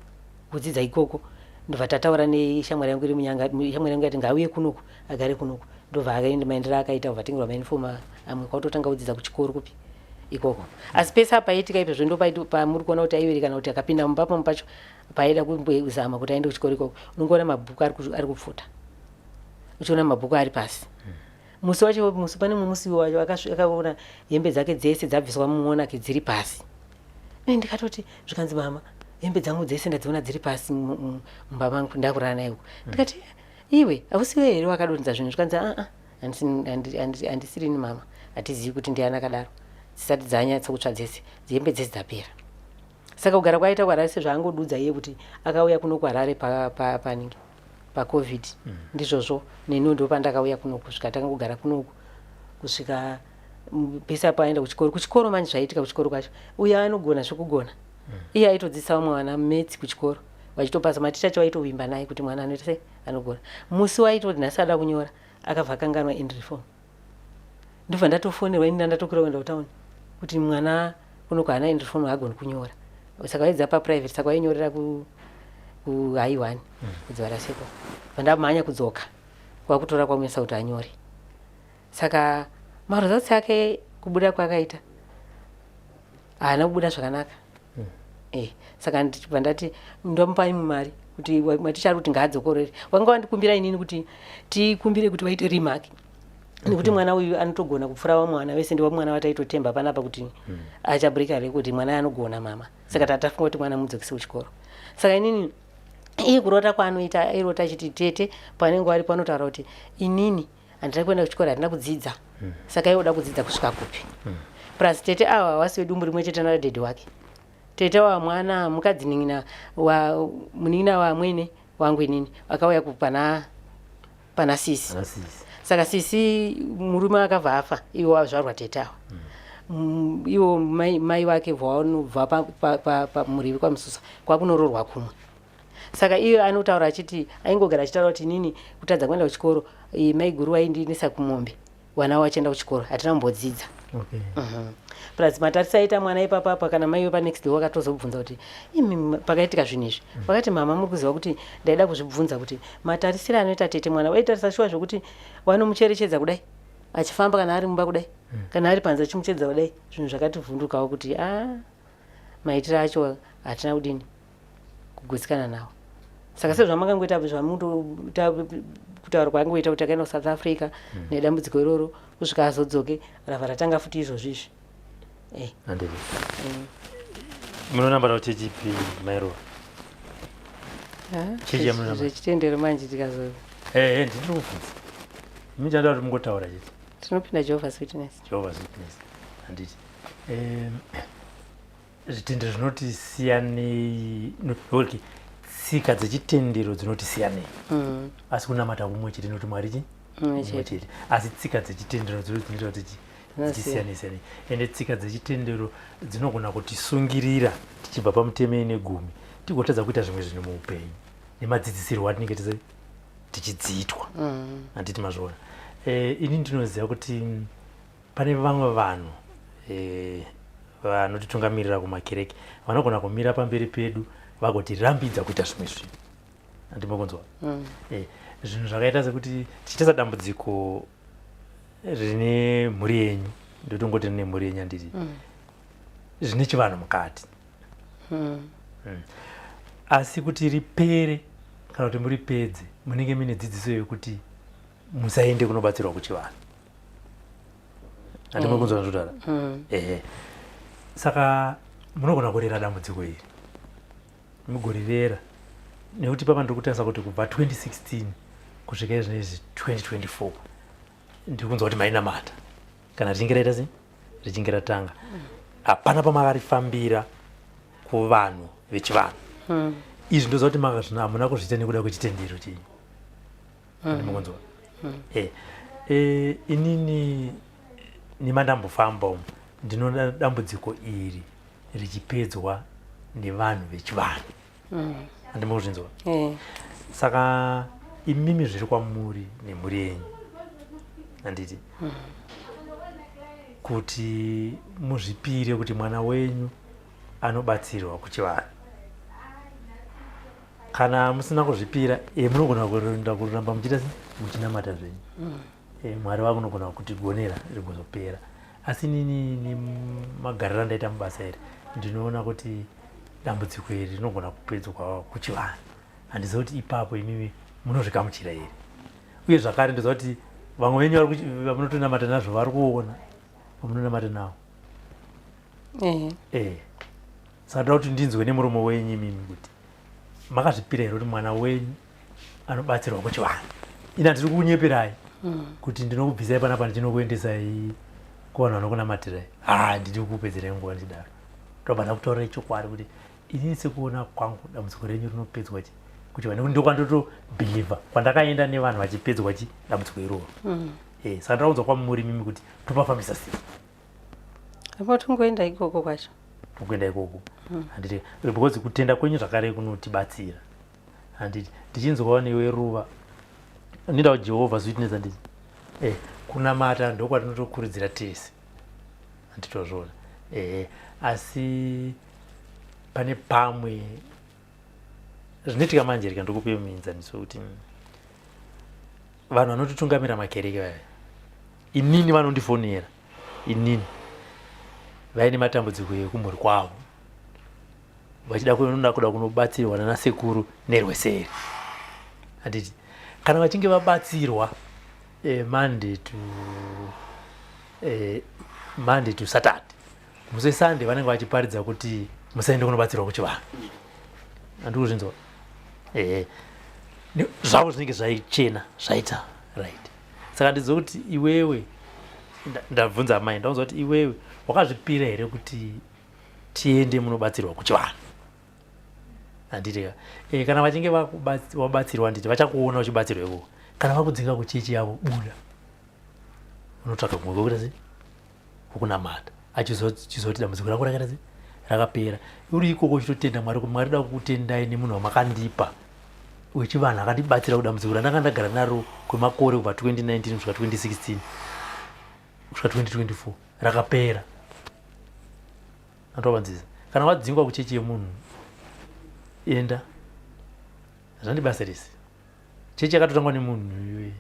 kudzidza ikoko. Ndobva tataura neshamwari yangu iri munyanga. Shamwari yangu yati ngauye kunoku, agare kunoku. Ndobva akaenda, maendero akaita, ubva atengerwa mauniform amwe, kwatotanga kudzidza kuchikoro kupi, ikoko. Asi pese apaitika izvozvo, ndo pamuri kuona kuti aiwiri kana kuti akapinda mumba pamwe pacho paida kumbozama kuti aende kuchikoro ikoko, unongoona mabhuku ari kupfuta, uchiona mabhuku ari pasi. Musi wacho, musi pane mumwe musi wacho akaona hembe dzake dzese dzabviswa mumonaki dziri pasi. Ndikatoti, zvikanzi, "Mama, hembe dzangu dzese ndadziona dziri pasi mumba mangu, ndakurara naye uku." Ndikati, "Iwe, hausiwe here wakadonhedza zvinhu?" Zvikanzi, "Aa, handisirini mama, hatizivi kuti ndiani akadaro." Dzisati dzanyatsa kutsva dzese, hembe dzese dzapera. Saka kugara kwaita kuHarare, sezvaangodudza iye kuti akauya kuno kuHarare panenge paCovid, ndizvozvo. Neniwo ndo pandakauya kunoku, kusvika tanga kugara kunoku, kusvika pese apo aenda kuchikoro. Kuchikoro manje, zvaiitika kuchikoro kwacho, uye anogona zvekugona. Iye aitodzidzisa vamwe vana maths kuchikoro, vachitopasa. Maticha acho aitovimba naye kuti mwana anoita sei, anogona. Musi waitoti nhasi ada kunyora, akabva akanganwa entry form. Ndobva ndatofonerwa ini, ndatokwira kuenda kutauni, kuti mwana kuno haana entry form, haagoni kunyora. Saka vaidza paprivate, saka vainyorera kuhigh one kuDzivarasekwa. Vandamhanya kudzoka kwakutora kwamuisa kuti anyore. Saka maresults ake, kubuda kwaakaita, haana kubuda zvakanaka. Saka ndichibva ndati ndomupa imwe mari kuti maticha ari kuti ngaadzokorere. Wanga wandikumbira inini kuti tikumbire kuti vaite remark nekuti mwana uyu anotogona kupfuura vamwe vana vese. Ndiwa mwana wataitotemba panapa kuti achabreaka record, mwana anogona, mama. Saka tatafunga kuti mwana mudzokise kuchikoro. Saka inini, iye kurota kwaanoita, airota achiti tete panenge varipo anotaura kuti, "Inini handina kuenda kuchikoro, handina kudzidza." Saka iye oda kudzidza kusvika kupi? Plus tete ava havasi vedumbu rimwe chete nadaddy wake. Tete wa mwana mukadzi nin'ina wa munin'ina wamwene wangu inini, akauya pana sisi. Ana sisi. Saka sisi murume akabva afa, iwo wazvarwa tete ava. Iwo mai wake bva vanobva pamurivi kwaMususa kwakunororwa kumwe. Saka iye anotaura achiti aingogara achitaura kuti inini kutadza kuenda kuchikoro, maiguru vaindiendesa kumombe, vana vachienda kuchikoro, hatina kumbodzidza. Plus matarisa aita mwana ipapapa, kana mai vepanext door vakatozobvunza kuti imi pakaitika zvinhu izvi, vakati, "Mama, muri kuziva kuti ndaida kuzvibvunza kuti matarisiro anoita tete mwana, vaitarisa shuwa zvokuti vanomucherechedza kudai achifamba, kana ari mumba kudai, kana ari panze achimucheredza kudai." Zvinhu zvakativhundukawo kuti a maitiro acho hatina kudini kugutsikana nawo. Saka sezvamakangoita, zvamutoita, kutaura kwaangoita kuti akaenda kuSouth Africa nedambudziko iroro kusvika azodzoke, rabva ratanga futi izvozvo izvi. Handiti munonambata kuchechi ipi, maiRuva? Chechi yamunonamata? Zvechitendero manje tikazo Ehe, ndiri kubvunza imi, chanoda kuti mungotaura chete. Tinopinda Jehovah's Witness. Jehovah's Witness, handiti? Zvitendero zvinoti siyanei, okay, tsika dzechitendero dzinoti siyanei, asi kunamata kumwe chete, nekuti Mwari chi mumwe mumwe chete. Chete, asi tsika dzechitendero dzino dzinoita kuti Dzinosiya. dzichisiyane siyane, ende tsika dzechitendero dzinogona kutisungirira tichibva pamutemo ine gumi, tigotadza kuita zvimwe zvinhu muupenyu nemadzidzisirwo atinenge tise tichidziitwa. Handiti mazviona? Ini ndinoziva kuti pane vamwe vanhu vanotitungamirira kumakereke vanogona kumira pamberi pedu vagotirambidza kuita zvimwe zvinhu. Handimokunzwa? Zvinhu zvakaita sekuti tichitarisa dambudziko rine mhuri yenyu, ndotongoti rine mhuri yenyu, handiti? Zvine chivanhu mukati. Asi kuti ripere kana kuti muripedze, munenge muine dzidziso yekuti musaende kunobatsirwa kuchivanhu. Handimwe kunzwa zvinotaura? Ehe, saka munogona kurera dambudziko iri, mugorirera, nekuti papa ndiri kutarisa kuti kubva 2016 kusvika izvinezvi 2024, ndiri kunzwa kuti mainamata kana richinge raita sei, richinge ratanga, hapana pamakarifambira kuvanhu vechivanhu. Izvi ndoziva kuti makazvino hamuna kuzviita nekuda kwechitendero chenyu. Handimukunzwa? Inini nemandambofamba umu, ndinoona dambudziko iri richipedzwa nevanhu vechivanhu. Handimukuzvinzwa? Saka imimi zviri kwamuri nemhuri yenyu, handiti, kuti muzvipire kuti mwana wenyu anobatsirwa kuchivanhu. Kana musina kuzvipira, munogona kuenda kuramba muchiita sei, muchinamata zvenyu. Mwari vakunogona kutigonera, rigozopera. Asi nini nemagariro andaita mubasa iri, ndinoona kuti dambudziko iri rinogona kupedzwa kuchivanhu. Handizivi kuti ipapo imimi munozvigamuchira here. Uye zvakare ndoziva kuti vamwe venyu vamunotonamata nazvo vari kuona vamunonamata navo. Saka ndoda kuti ndinzwe nemuromo wenyu imimi kuti makazvipira here kuti mwana wenyu anobatsirwa kuchivanhu. Ina ndiri kunyeperai kuti ndinokubvisai panapa ndichinokuendesai kuvanhu vanokunamatirai? Ha, ndiri kupedzerai nguva ndichidaro. Ndobva ndakutaurirai chokwadi kuti inini sekuona kwangu dambudziko renyu rinopedzwa chi kuchivanhu, nekuti ndokwandotobhilivha kwandakaenda nevanhu vachipedzwa chi dambudziko iroro. Saka ndakaunzwa kwamuri mimi kuti topafambisa sei. Apo tongoenda ikoko kwacho. Tokuenda ikoko, handiti? Because kutenda kwenyu zvakare kunotibatsira, handiti? Ndichinzwawo newe Ruva, ndinoda Jehovah's Witness, handiti? Kunamata ndokwatinotokurudzira tese, handitozviona? Asi pane pamwe zvinoitika manje, rika ndokupe muenzaniso wekuti vanhu vanotitungamira makereke vaya, inini vanondifonera inini vaine matambudziko ekumhuri kwavo, vachida kunoda kuda kunobatsirwa nana sekuru nerweseri, handiti? Kana vachinge vabatsirwa Monday to Saturday, musi weSunday vanenge vachiparidza kuti musaende kunobatsirwa kuchivanhu. Handiri kuzvinzwa? Ehe, zvavo zvinenge zvaichena, zvaita right. Saka ndiziva kuti iwewe, ndabvunza amai, ndaunzwa kuti iwewe wakazvipira here kuti tiende munobatsirwa kuchivanhu, handiti ka? Kana vachinge wabatsirwa, handiti vachakuona uchibatsirwa ikoko? Kana vakudzinga kuchechi yavo, buda unotsvaga kumwe kwekuita sei, kwokunamata, achizoti dambudziko rako rakaita sei, rakapera. Uri ikoko uchitotenda Mwari kuti Mwari, da kukutendai nemunhu wamakandipa. wechivanhu akandibatsira kudambudziko randanga ndagara naro kwemakore kubva 2019 kusvika 2016 kusvika 2024 rakapera. Andovanzisa kana wadzingwa kuchechi yemunhu enda zvandibasa rese chechi yakatotangwa nemunhu iyoyi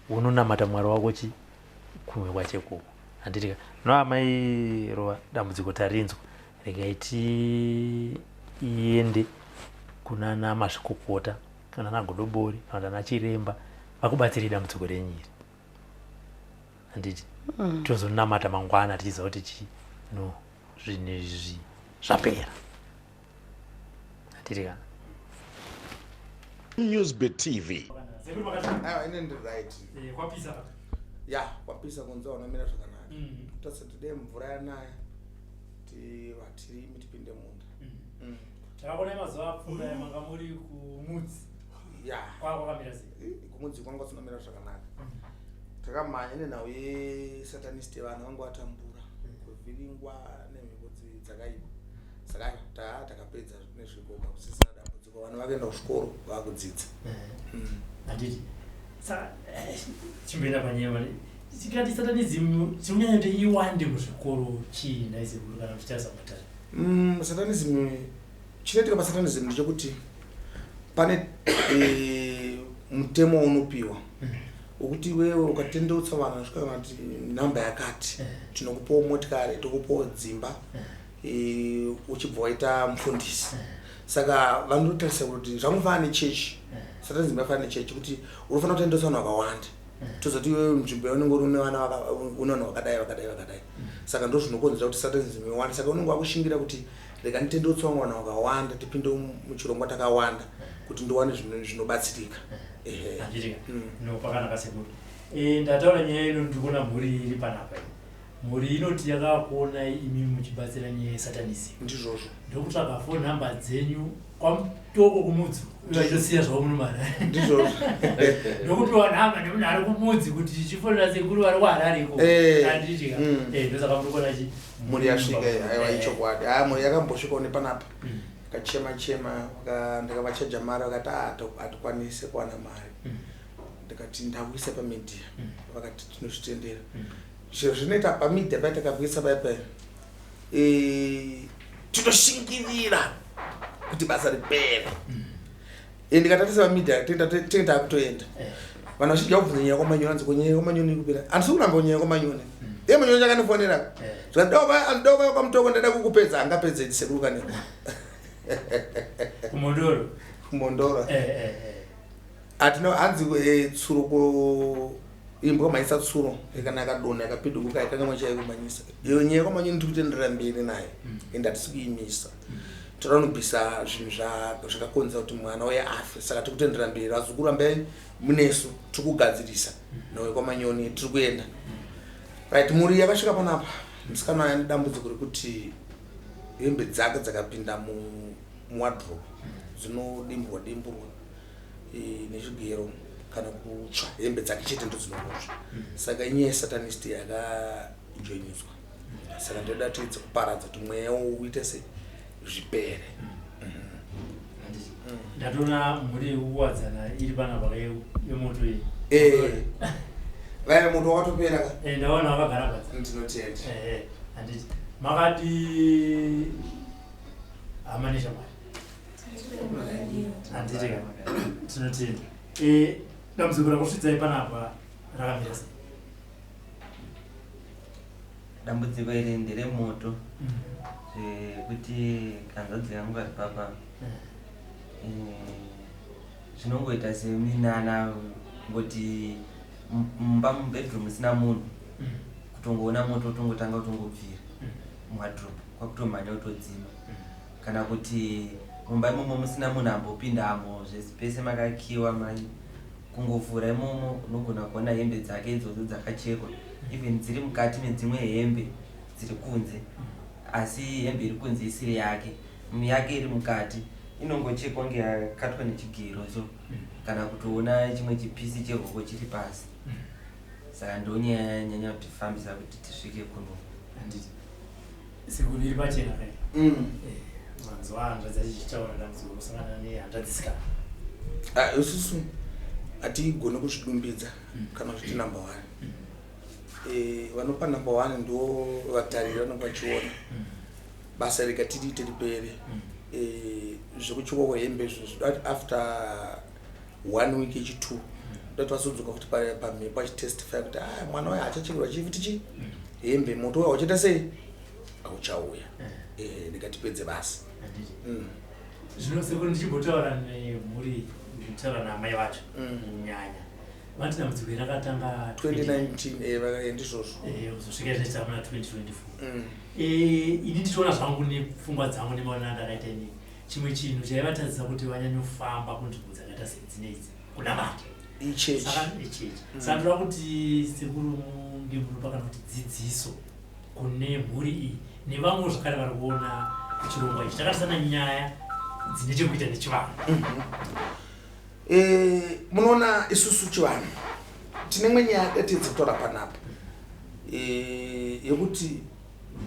unonamata mwari wako chi kumwe kwachekoko handitika no amai rova dambudziko tarinzwa regai tiende kunana mazvikokota kana nagodobori kana ana chiremba vakubatsirei dambudziko renyu iri handiti mm. tozonamata mangwana tichiziva kuti chi no zvinhu izvi zvapera handiti kana Newsbet TV. Aiwa ine ndiri right. Eh, kwapisa. Ya, kwapisa kunze wanomira zvakanaka. Mm. Tose today mvura yanaya. Ti vatirimi tipinde munda. Mm. Mm. Takaona mazuva apfuura manga muri kumudzi. Ya. Kwa kwakamira sei? Kumudzi kwanga kusinomira zvakanaka. Mm. Takamhanya nenhau yesatanist vanhu vanga vatambura. Mm. Kuvhiringwa nemhepo dzakaipa. Saka aiwa taa takapedza nezvikoka kusisina dambudziko vana vakaenda kuzvikoro vakudzidza. Eh. Mm. Handiti. Saka eh, chimboenda panyaya mari. Tikati satanism chikunyanya kuti iwande muzvikoro chii nhai sekuru kana muchitarisa matare? Mm, satanism chinoitika pasatanism ndechekuti pane e, mutemo waunopiwa mm. wekuti iwewe ukatendeutsa vanhu vanosvika kana kuti nhamba yakati mm. tinokupawo motikari tokupawo dzimba mm. e, uchibva waita mufundisi mm. saka vanotarisa kuti zvangofanana nechechi mm. satanism yafanana nechechi kuti unofanira kutendeutsa vanhu vakawanda tozoti iwewe nzvimbo yaunenge uri une vana une vanhu vakadai vakadai vakadai saka ndo zvinokonzera kuti satanism iwande saka unenge wakushingira kuti rega nditendeutse vamwe vanhu vakawanda tipinde muchirongwa takawanda kuti ndiwane zvinobatsirika ehe mm. no pakanaka sekuru eh, ndataura nyaya ino ndikuona mhuri iri panapa mhuri inoti yakakuonai imi muchibatsira nyaya yesatanism ndizvozvo ndokutsvaga phone number dzenyu kwamutoko kumudzi vachitosiya zvavo muno mara ndizvozvo ndokupiwa nhamba nemunhu ari kumudzi kuti chifonera sekuru vari kuharare iko eh. anditi ka mm. eh, ndosaka muri kuona chi mhuri yasvika aiwa eh. ichokwadi haa mhuri yakambosvikawo nepanapa mm. kachema chema ndikavachaja mari vakati ah, hatikwanise kuwana mari mm. ndikati ndakuisa pamedia vakati tinozvitendera zviro zvinoita pamedia paya takakuisa paya paya eh, tinoshingirira kuti basa ripere mm. Eh, ndikatarisa pamedia tinge takutoenda eh. vanhu vazhinji vakubvunza nyaya kwamanyoni anzi kunyaya kwamanyoni ikupera handisi kuramba kunyaya kwamanyoni mm. iye manyoni chakandifonera zvikati kwamutoko ndada kukupedza angapedze sekuru kane kumondoro kumondoro Hatina hanzi eh, tsuro ko imbwa mhanyisa tsuro kana yakadonha yakapidukuka yakangamwa chaiyo kumhanyisa iyo nyaya kwamanyoni tiri kutenderera mberi nayo mm. and hatisi kuimisa mm. toda kunobvisa zvinhu zvakakonzera kuti mwana uye afe saka tiri kutenderera mberi vazukuru rambai munesu tiri kugadzirisa mm. nauye kwamanyoni tiri kuenda right mhuri yakasvika panapa musikana uyo ane dambudziko rekuti hembe dzake dzakapinda muwadrobe dzinodimburwa dimburwa e, nechigero kana kutsva hembe dzake chete ndodzinongotsva mm. saka inyaya yesatanist yakajoiniswa mm. saka ndoda tiedze kuparadza kuti mweya uite se zvipere mm. ndatoona mhuri yekuwadzana iri panapa yemoto iyi eh, vaya moto wakatopera ka eh, ndaona vakagara padza ndinotenda eh, handiti makati hama neshamwari handiti ka tinotenda eh, dambudziko rakusvitsai panapa rakamira sei dambudziko iri nderemoto mm. zvekuti kanzadzi kangu kari papa mm. eh, zvinongoita seminana ngoti mumba mubedroom musina munhu mm. kutongoona moto utongotanga kutongobvira muwadrop kwakutomhanya utodzima Kana kuti mumba imomo musina munhu ambopindamo zvese pese makakiwa mai kungovhura imomo unogona kuona hembe dzake idzodzo dzakachekwa even dziri mukati medzimwe hembe dziri kunze asi hembe iri kunze isiri yake yake iri mukati inongochekwa kunge yakatwa nechigero so kana kutoona chimwe chipisi chehoko chiri pasi saka ndonyaya yanyanya kutifambisa kuti tisvike kuno Handiti. Sekuru iri pachena kai. Mm. Eh, Manzwa hanzvadzi achichitaura dambudziko kusangana nehanzvadzisikana. Ah, isusu hatigone kuzvidumbidza kana kuti number one. Vanopa number one ndo vatariri vanenge vachiona basa rega tiriite ripere. Zvekuchikwa kwehembe izvo zvoda kuti after one week yechi2 dati vasodzoka futi pamhepo achitestify kuti ah, mwana uyo hachachekerwa chii futi chii hembe, moto uyo hauchaita sei, hauchauya. Ndikatipedze basa. Handiti? Zvino sekuru, ndichimbotaura nemhuri, ndichitaura naamai vacho kunyanya, vati dambudziko iri rakatanga 2019, ndizvozvo. Kuzosvika zvaita muna 2024. Ini ndichiona zvangu nepfungwa dzangu nemaonero andakaita inini, chimwe chinhu chaivatadzisa kuti vanyanyofamba kunzvimbo dzakaita sedzinedzi kunamata. Ichechi. Saka ichechi. Saka ndoda kuti sekuru munge munopa kana kuti dzidziso kune mhuri iyi nevamwe zvakare vari kuona chirongwa ichi takatisana nyaya dzine chekuita nechivanhu. Munoona isusu chivanhu tine imwe nyaya yatidzi kutaura panapa, yekuti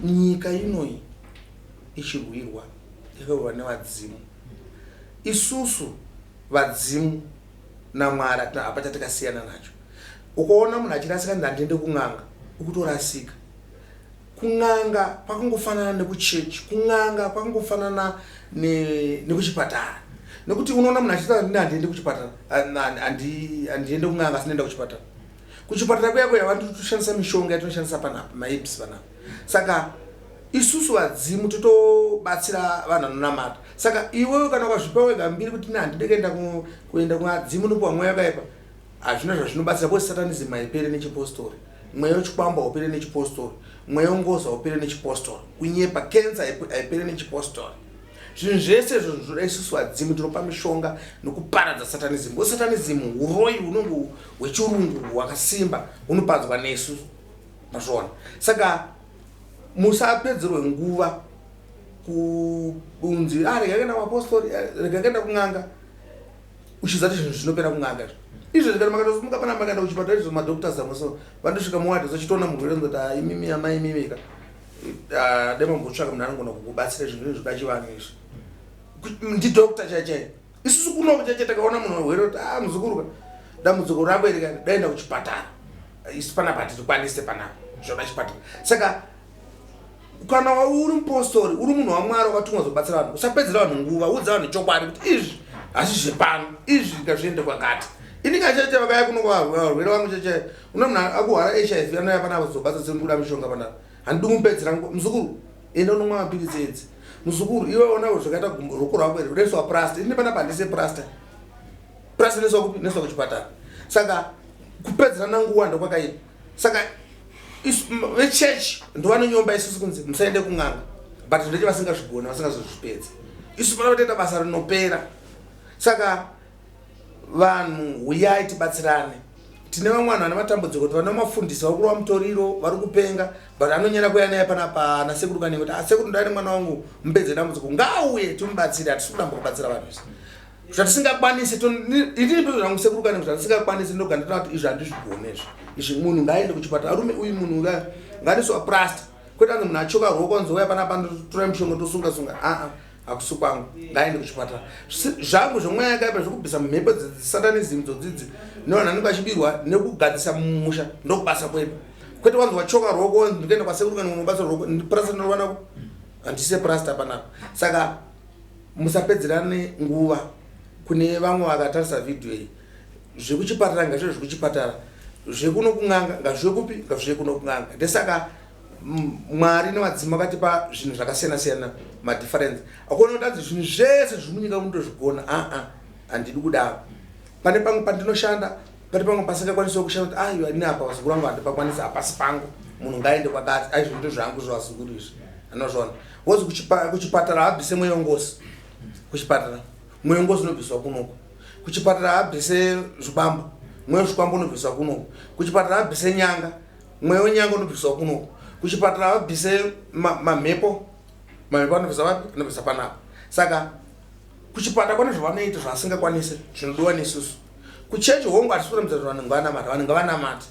nyika inoyi ichirwirwa yakarwirwa nevadzimu. Isusu vadzimu naMwari hapana chatakasiyana nacho. Ukaona munhu achirasika, ndandiende kun'anga, ukutorasika. Kun'anga kwakangofanana nekuchechi, kun'anga kwakangofanana nekuchipatara, nekuti unoona munhu achiti handiende kuchipatara, handiende kun'anga, asi ndienda kuchipatara. Kuchipatara kuya kuya vanotoshandisa mishonga yatinoshandisa panapa, maherbs panapa. Saka isusu vadzimu totobatsira vanhu vanonamata. Saka iwewe kana ukazvipa wega mbiri kuti ne handide kuenda kuvadzimu, nopuwa mweya wakaipa, hazvina zvazvinobatsira, because satanism haipere nechipostori, mweya wechikwambo haupere nechipostori, mweya wengozi haupere nechipostori, kunyepa, cancer haipere nechipostori. Zvinhu zvese izvo zvinoda isusu vadzimu tinopa mishonga nokuparadza satanism, because satanism uroyi hunonge hwechirungu hwakasimba, hunopadzwa nesu, mazviona. Saka musapedzerwe nguva kunzi, ah, rega kuenda kumapostori, rega kuenda kun'anga, uchiziva kuti zvinhu zvinopera kun'anga. Izvo izvezvi kana makatosimuka pana makaenda kuchipatara izvo, madoctors amwe so vandosvika muwadhi vachitoona murwere nzoti, ah, imimi amai, imimi ka, ah, dai mambotsvaka munhu anogona kukubatsira, zvinhu zvinhu zvoda chivanhu izvi. Ndidoctor chai chai. Isusu kunoko chaichai takaona munhu warwere kuti, ah, muzukuru ka, dambudziko rako iri ka, daenda kuchipatara, isu panapa hatikwanise, panapa zvoda chipatara. Saka kana uri mupostori, uri munhu waMwari wakatumwa zobatsira vanhu, usapedzera vanhu nguva. Udza vanhu chokwadi kuti izvi hasi zvepano, izvi ngazviende kwakati. Ini kachaite vakaya kuno varwere vangu chaichai, una munhu akuhwara HIV anouya panapa zobatsa sekuda mishonga panapa, handidi kumupedzera nguva. Muzukuru, enda unomwa mapiritsi edzi. Muzukuru, iwe ona zvakaita ruoko rwako iri, unoiswa plasta. Ini panapa handise plasta, plasta inoiswa kupi? Inoiswa kuchipatara. Saka kupedzerana nguva ndokwakaipa. Saka vechechi ndovanonyomba isusu kunzi musaende kun'anga, but ndeche vasingazvigoni, vasingazozvipedzi. Isu pana toita basa rinopera. Saka vanhu huyai tibatsirane. Tine vamwe vanhu vane matambudziko kuti vane mafundisi vari kurova mutoriro, vari kupenga, but anonyanya kuuya naye panapa nasekuru Kanenge kuti, "Asekuru, ndai nemwana wangu, mupedze dambudziko." Ngaauye timubatsire. Hatisi kuramba kubatsira vanhu izvi. Zvatisingakwanisi, inini ndozvo zvangu, sekuru Kanenge, zvatisingakwanisi ndoga ndinoona kuti izvi handizvigone izvi. Izvi munhu ngaaende kuchipatara. Arume uyu, munhu nganiswa plasta, kwete anzi munhu achoka ruoko anzi uya panapa ndotora mishonga tosunga sunga. Aa, hakusi kwangu, ngaende kuchipatara. Zvangu zvomweya yakaipa, zvekubvisa mhepo dzesatanism dzodzidzi nevanhu vanenge vachibirwa nekugadzisa mumusha, ndokubasa kwedu, kwete wanzi wachoka ruoko wanzi ndikuenda kwasekuru kana unobatsira ruoko plasta ndinovanako, handise plasta panapa. Saka musapedzerane nguva. Kune vamwe vakatarisa vhidhiyo iyi, zvekuchipatara ngazvive zvekuchipatara, zvekuno kun'anga ngazvive kupi? Ngazvive kuno kun'anga. Ndesaka Mwari nevadzimu vakatipa zvinhu zvakasiyana siyana, madifference. Akuona kuti anzi zvinhu zvese zviri munyika unotozvigona, aa, handidi kudaro. Pane pamwe pandinoshanda, pane pamwe pasingakwanisiwo kushanda, kuti aiwa, ini apa vazukuru vangu handipakwanisi, hapasi pangu, munhu ngaaende kwakati. Ai, zvinhu ndozvangu zvevazukuru izvi, anozviona wozi kuchipatara habvise mweya wengozi, kuchipatara mweya wengozi unobviswa kunoko. Kuchipatara habvise zvikwambo, mweya wezvikwambo unobviswa kunoko. Kuchipatara habvise nyanga, mweya wenyanga unobviswa kunoko. Kuchipatara habvise mamhepo, mamhepo anobvisa vapi? Anobvisa panapa. Saka kuchipatara kwane zvavanoita zvavasingakwanisi zvinodiwa nesusu. Kuchechi hongu, hatisi kurambidza kuti vanhu ngavanamata, vanhu ngavanamata,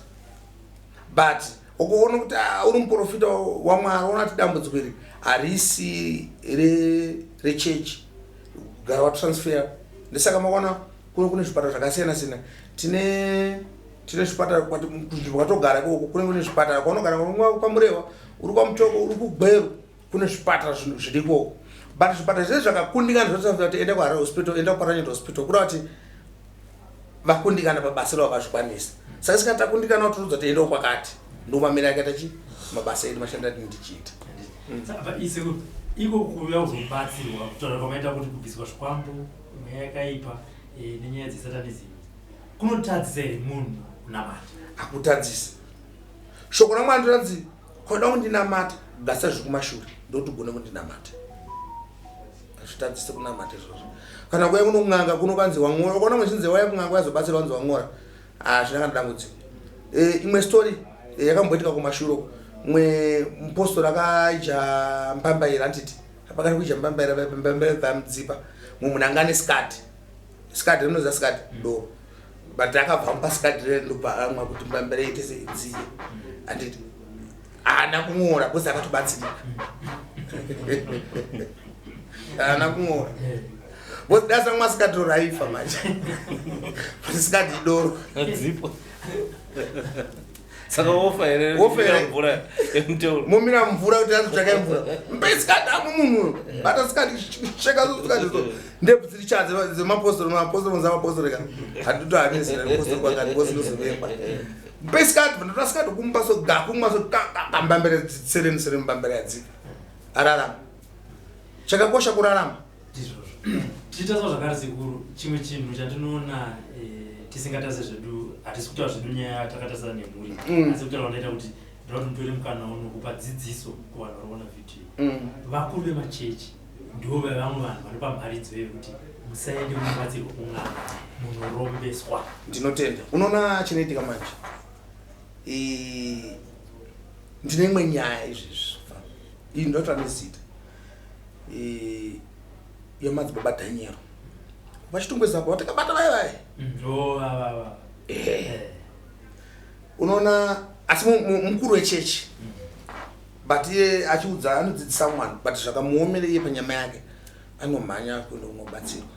but ukuona kuti, ah, uri muprofita waMwari, ona kuti dambudziko iri harisi rechechi gara watransfer. Ndesaka makaona kuno kune zvipatara zvakasiyana siyana. Tine tine zvipatara kunzvimbo kwatogara ikoko, kune kune zvipatara kwaunogara kwaMurewa, uri kwaMutoko, uri kuGweru, kune zvipatara zviri ikoko. But zvipatara zvese zvakakundikana zvotofanira kuti enda kuHarare Hospital, enda kuParanyenda Hospital, kuda kuti vakundikana pabasa ravo vazvikwanisa. Saka sika takundikana kutoudza kuti endawo kwakati. Ndomamira akaita chi mabasa edu mashanda ati ndichiita. Saka isekuru, iko kuuya kuzobatsirwa kutaura kwamaita kuti kubviswa zvikwambo, mweya yakaipa nenyaya dzesatanism kunotadzisa here munhu kunamata? Hakutadzisi. Shoko raMwari ndoranzi koda kundinamata gasa zviri kumashure ndokuti ugone kundinamata. Hazvitadzisi kunamata izvozvo. Kana kuya kuno kun'anga kuno kwanzi wang'ora, ukaona mwe chinzi waya kun'anga wazobatsirwa wanzi wang'ora, hazvina kana dambudziko. Imwe story yakamboitika kumashure uko, mwe mupostori akaija mbambaira, handiti pakati kuija mbambaira, mbambaira dzamudzipa mumwe munhu anga ane skati, skati rinoziva skati doro, but akabva amupa skati rere ndobva amwa kuti mbambaira iite seidziye, handiti haana kung'ora because akatobatsirika. Haana kung'ora because dasamwa sikati doro aifa manje, but sikati idoro. Dzipo. Saka wofa here? Wofa here? Mvura yemuteuro. Momira mvura kuti azotsvakai mvura. Mpe sikati amo munhu uyo. Bata sikati, cheka sikati so. Ndebvu dziri cha dzemapostori, mapostori unza mapostori ka. Hatito hanisi na postori kwakati because ndozovengwa. Mpe sikati, ndotora sikati kumupa so ga kumwa so ka ka ka mbambere sereni sereni mbambere yadzika. Ararama. Chakakosha kurarama. Ndizvozvo. Tichitarisa zvakare sekuru, chimwe chinhu chandinoona tisingatarisi zvedu, hatisi kutaura zvedu nyaya takatarisa nemhuri, asi kutaura kwandinoita kuti ndoda kuti mutore mukana uno kupa dzidziso kuvanhu vari kuona vhidhiyo. Vakuru vemachechi ndivo vevamwe vanhu vanopa mharidzo yekuti musaende munobatsirwa kun'anga, munorombeswa. Ndinotenda. Unoona chinoitika manje, ndine imwe nyaya izvezvi iyi ndotaura nezita yamadzibaba Daniel vachitongweza apo vatakabata vaya vaya. Oh, va, va, va. Unoona asi mukuru wechechi, but iye achiudza anodzidzisa mwana, but zvakamuomera iye panyama yake anomhanya kuenda kunobatsirwa,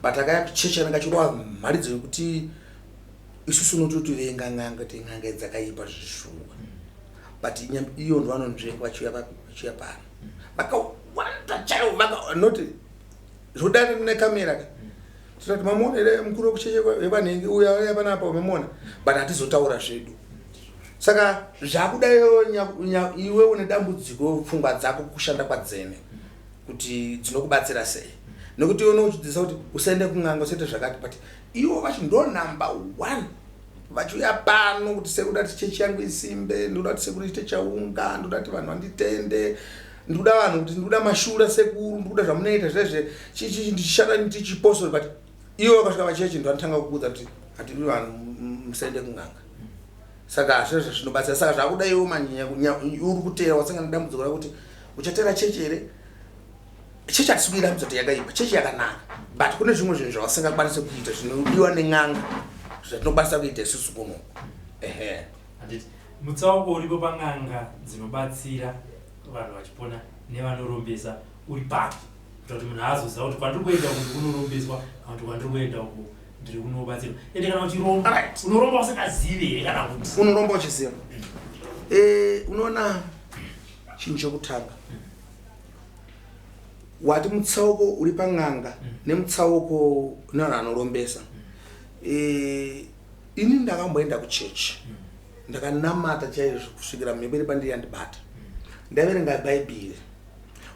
but akaya kuchechi anenge achirova mharidzo yekuti isusu unototivenga n'anga, kuti n'anga dzakaipa zvishuwa, but iyo ndo vanonzvenga vachiuya vachiuya pano vakawanda chaivo, not zvodari nekamera ka. Tinoti mamuona here mukuru wekucheche wevanhingi uya uya panapa mamuona, but hatizotaura zvedu. Saka zvakuda iwe une dambudziko pfungwa dzako kushanda kwadzene kuti dzinokubatsira sei, nekuti iwe unochidzidzisa kuti usaende kun'anga, usaite zvakati, but ivo vacho ndo number one vachiuya pano kuti sekuda kuti chechi yangu isimbe, ndoda kuti sekuru iite chaunga, ndoda kuti vanhu vanditende, ndikuda vanhu kuti ndikuda mashura sekuru, ndikuda zvamunoita zvezve chichi ndichishanda ndichipostori, but ivo vakasvika vachechi ndo vanotanga kukuudza kuti hatidi vanhu, musaende kun'anga. Saka hazvina zvinobatsira. Saka zvakuda iwe manyanya uri kuteera wasangana nedambudziko rakuti uchateera chechi here. Chechi hatisi kuirambidza kuti yakaipa, chechi yakanaka, but kune zvimwe zvinhu zvavasingakwanisi kuita zvinodiwa nen'anga zvatinokwanisa kuita isusu kuno. Ehe. Handiti mutsauko uripo pan'anga dzinobatsira vanhu vachipona nevanorombesa uri papi, kuita kuti munhu azoziva kuti kwandiri kuenda uku ndikunorombeswa kana kuti kwandiri kuenda uku ndiri kunobatsirwa? Ende kana uchiromba, unoromba usingazivi here kana kuti unoromba uchiziva? Unoona chinhu chekutanga wati mutsauko uri pan'anga nemutsauko nevanhu vanorombesa. Ini ndakamboenda kuchechi, ndakanamata chaizvo kusvikira mhepo iri pandiri yandibata. Ndaverenga bhaibheri,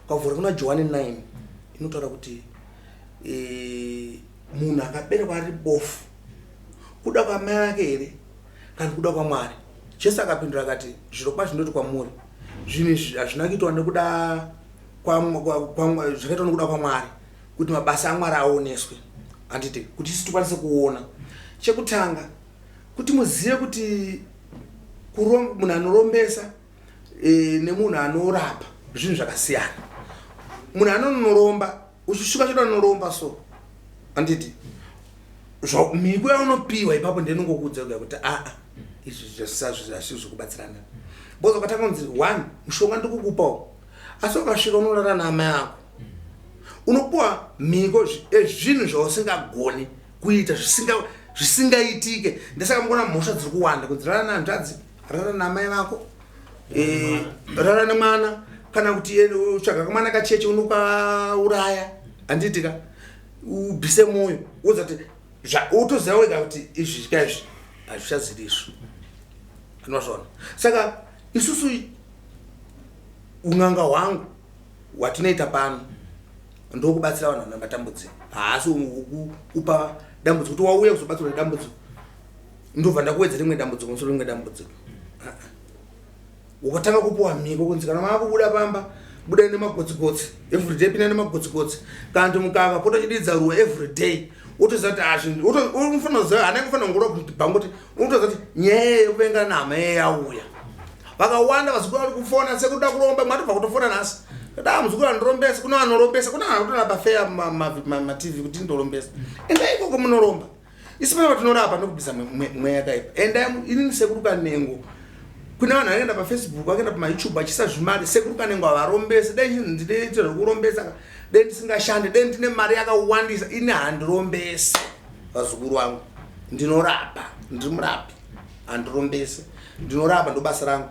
ukavhura kuna Johani 9 inotaura kuti munhu akaberekwa ari bofu, kuda kwamai vake here kana kuda kwaMwari? Jesu akapindura akati, zvirokwazvo ndinoti kwamuri, zvinhu izvi hazvina kuitwa nekuda zvakaitwa nekuda kwaMwari, kuti mabasa aMwari aoneswe, handiti kuti isu tikwanise kuona. Chekutanga kuti muzive kuti munhu anorombesa nemunhu anorapa zvinhu zvakasiyana. Munhu anonoromba, uchisvika choda anoromba so, handiti mhiko yaunopiwa ipapo ndinongokuudza kuti aa, izvi zvasizvo zvekubatsirana, because ukatanga kunzi one mushonga ndikukupawo, asi ukasvika unorara naamai ako. Unopuwa mhiko ezvinhu zvausingagoni kuita zvisingaitike. Ndosaka mukuona mhosva dziri kuwanda kunzi rara nehanzvadzi, rara naamai vako, eh, rara nemwana kana kuti eh, tsvaga kamwana kacheche unokauraya handiti ka ubvise mwoyo woza kuti wotoziva wega kuti izvi zvika izvi hazvichaziri izvo anozvona saka isusu un'anga hwangu hwatinoita pano ndokubatsira vanhu vane matambudziko haasi kupa dambudziko kuti wauya kuzobatsirwa nedambudziko ndobva ndakuwedza rimwe dambudziko musoro rimwe dambudziko Ukatanga kupuwa mhiko kunzi kana maakubuda pamba budai nemagotsigotsi everyday pinda nemagotsigotsi kana kuti mukaka pota chididza ruwa everyday wotoziva kuti azvi unofanira kuziva hana inofanira kungorwa kuti bhangu kuti unotoziva kuti nyaya yekuvengana nehama yeye yauya vakawanda vazukuru vari kufona sekuda kuromba mwatobva kutofona nhasi da muzukuru andirombesa kuna vanorombesa kuna vanotoona pafeya matv kuti ndorombesa endai ikoko munoromba Isu panapa tinorapa nokubvisa mweya yakaipa. Endai inini sekuru Kanengo. Kune vanhu vanoenda paFacebook vakaenda pamaYouTube vachiisa zvimari sekuru Kanengo havarombese. Dai ndinoita zvekurombesa dai ndisingashande dai ndine mari yakawandisa ini handirombese vazukuru vangu. Ndinorapa ndiri murapi handirombese ndinorapa ndobasa rangu.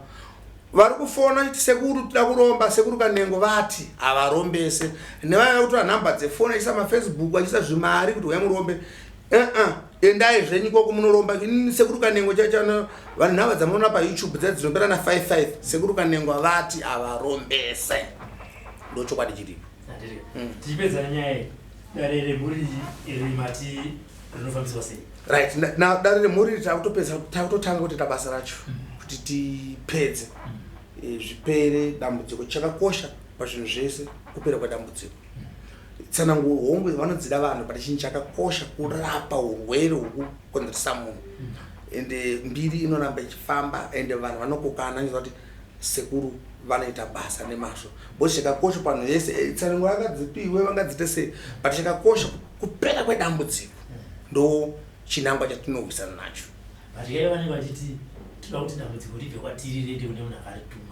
Vari kufona vachiti sekuru tida kuromba sekuru Kanengo vati havarombese nevaya vakutora nhamba dzefoni achiisa mafacebook achiisa zvimari kuti huyai murombe uh-uh. Endai zvenyu ikoko munoromba inini sekuru Kanengo chachano vanhu nhamba dzamunoona payoutube dza dzinopera na 55 sekuru Kanengo vati havarombese ndochokwadi chiripo. Tichipedza nyaya iyi dare remhuri iri mati rinofambiswa sei? Right na dare remhuri iri takutopedza takutotanga kutoita basa racho kuti tipedze eh, zvipere dambudziko chakakosha pazvinhu zvese kupera kwedambudziko tsananguro hongu vanodzida vanhu but chinhu chakakosha kurapa urwere hwekukonzeresa munhu ende mbiri inoramba ichifamba ende vanhu vanokokana nyiza kuti sekuru vanoita basa nemazvo because chakakosha panhu yese eh, tsananguro angadzipiwe vangadziite sei but chakakosha kupera kwedambudziko ndo chinangwa chatinorwisana nacho. Vadyai vanenge vachiti tinoda kuti dambudziko ribve kwatiri riende kune munhu akarituma.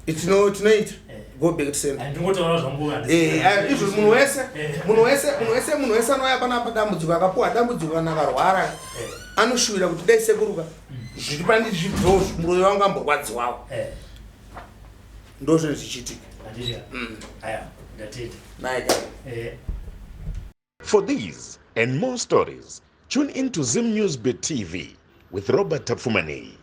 Tino tinoita eh. go back to sender. Ndingotaura zvangu eh, eh izvo munhu wese munhu wese munhu wese munhu wese anouya panapa dambudziko akapuwa dambudziko kana akarwara anoshuvira kuti dai sekuruka zviri pandiri zvibvewo muroyi wangu amborwadziwawo. Ndozvinhu zvichiitika. Aya ndatenda. Naika. For these and more stories, tune in to Zim News Bit TV with Robert Tapfumaneyi.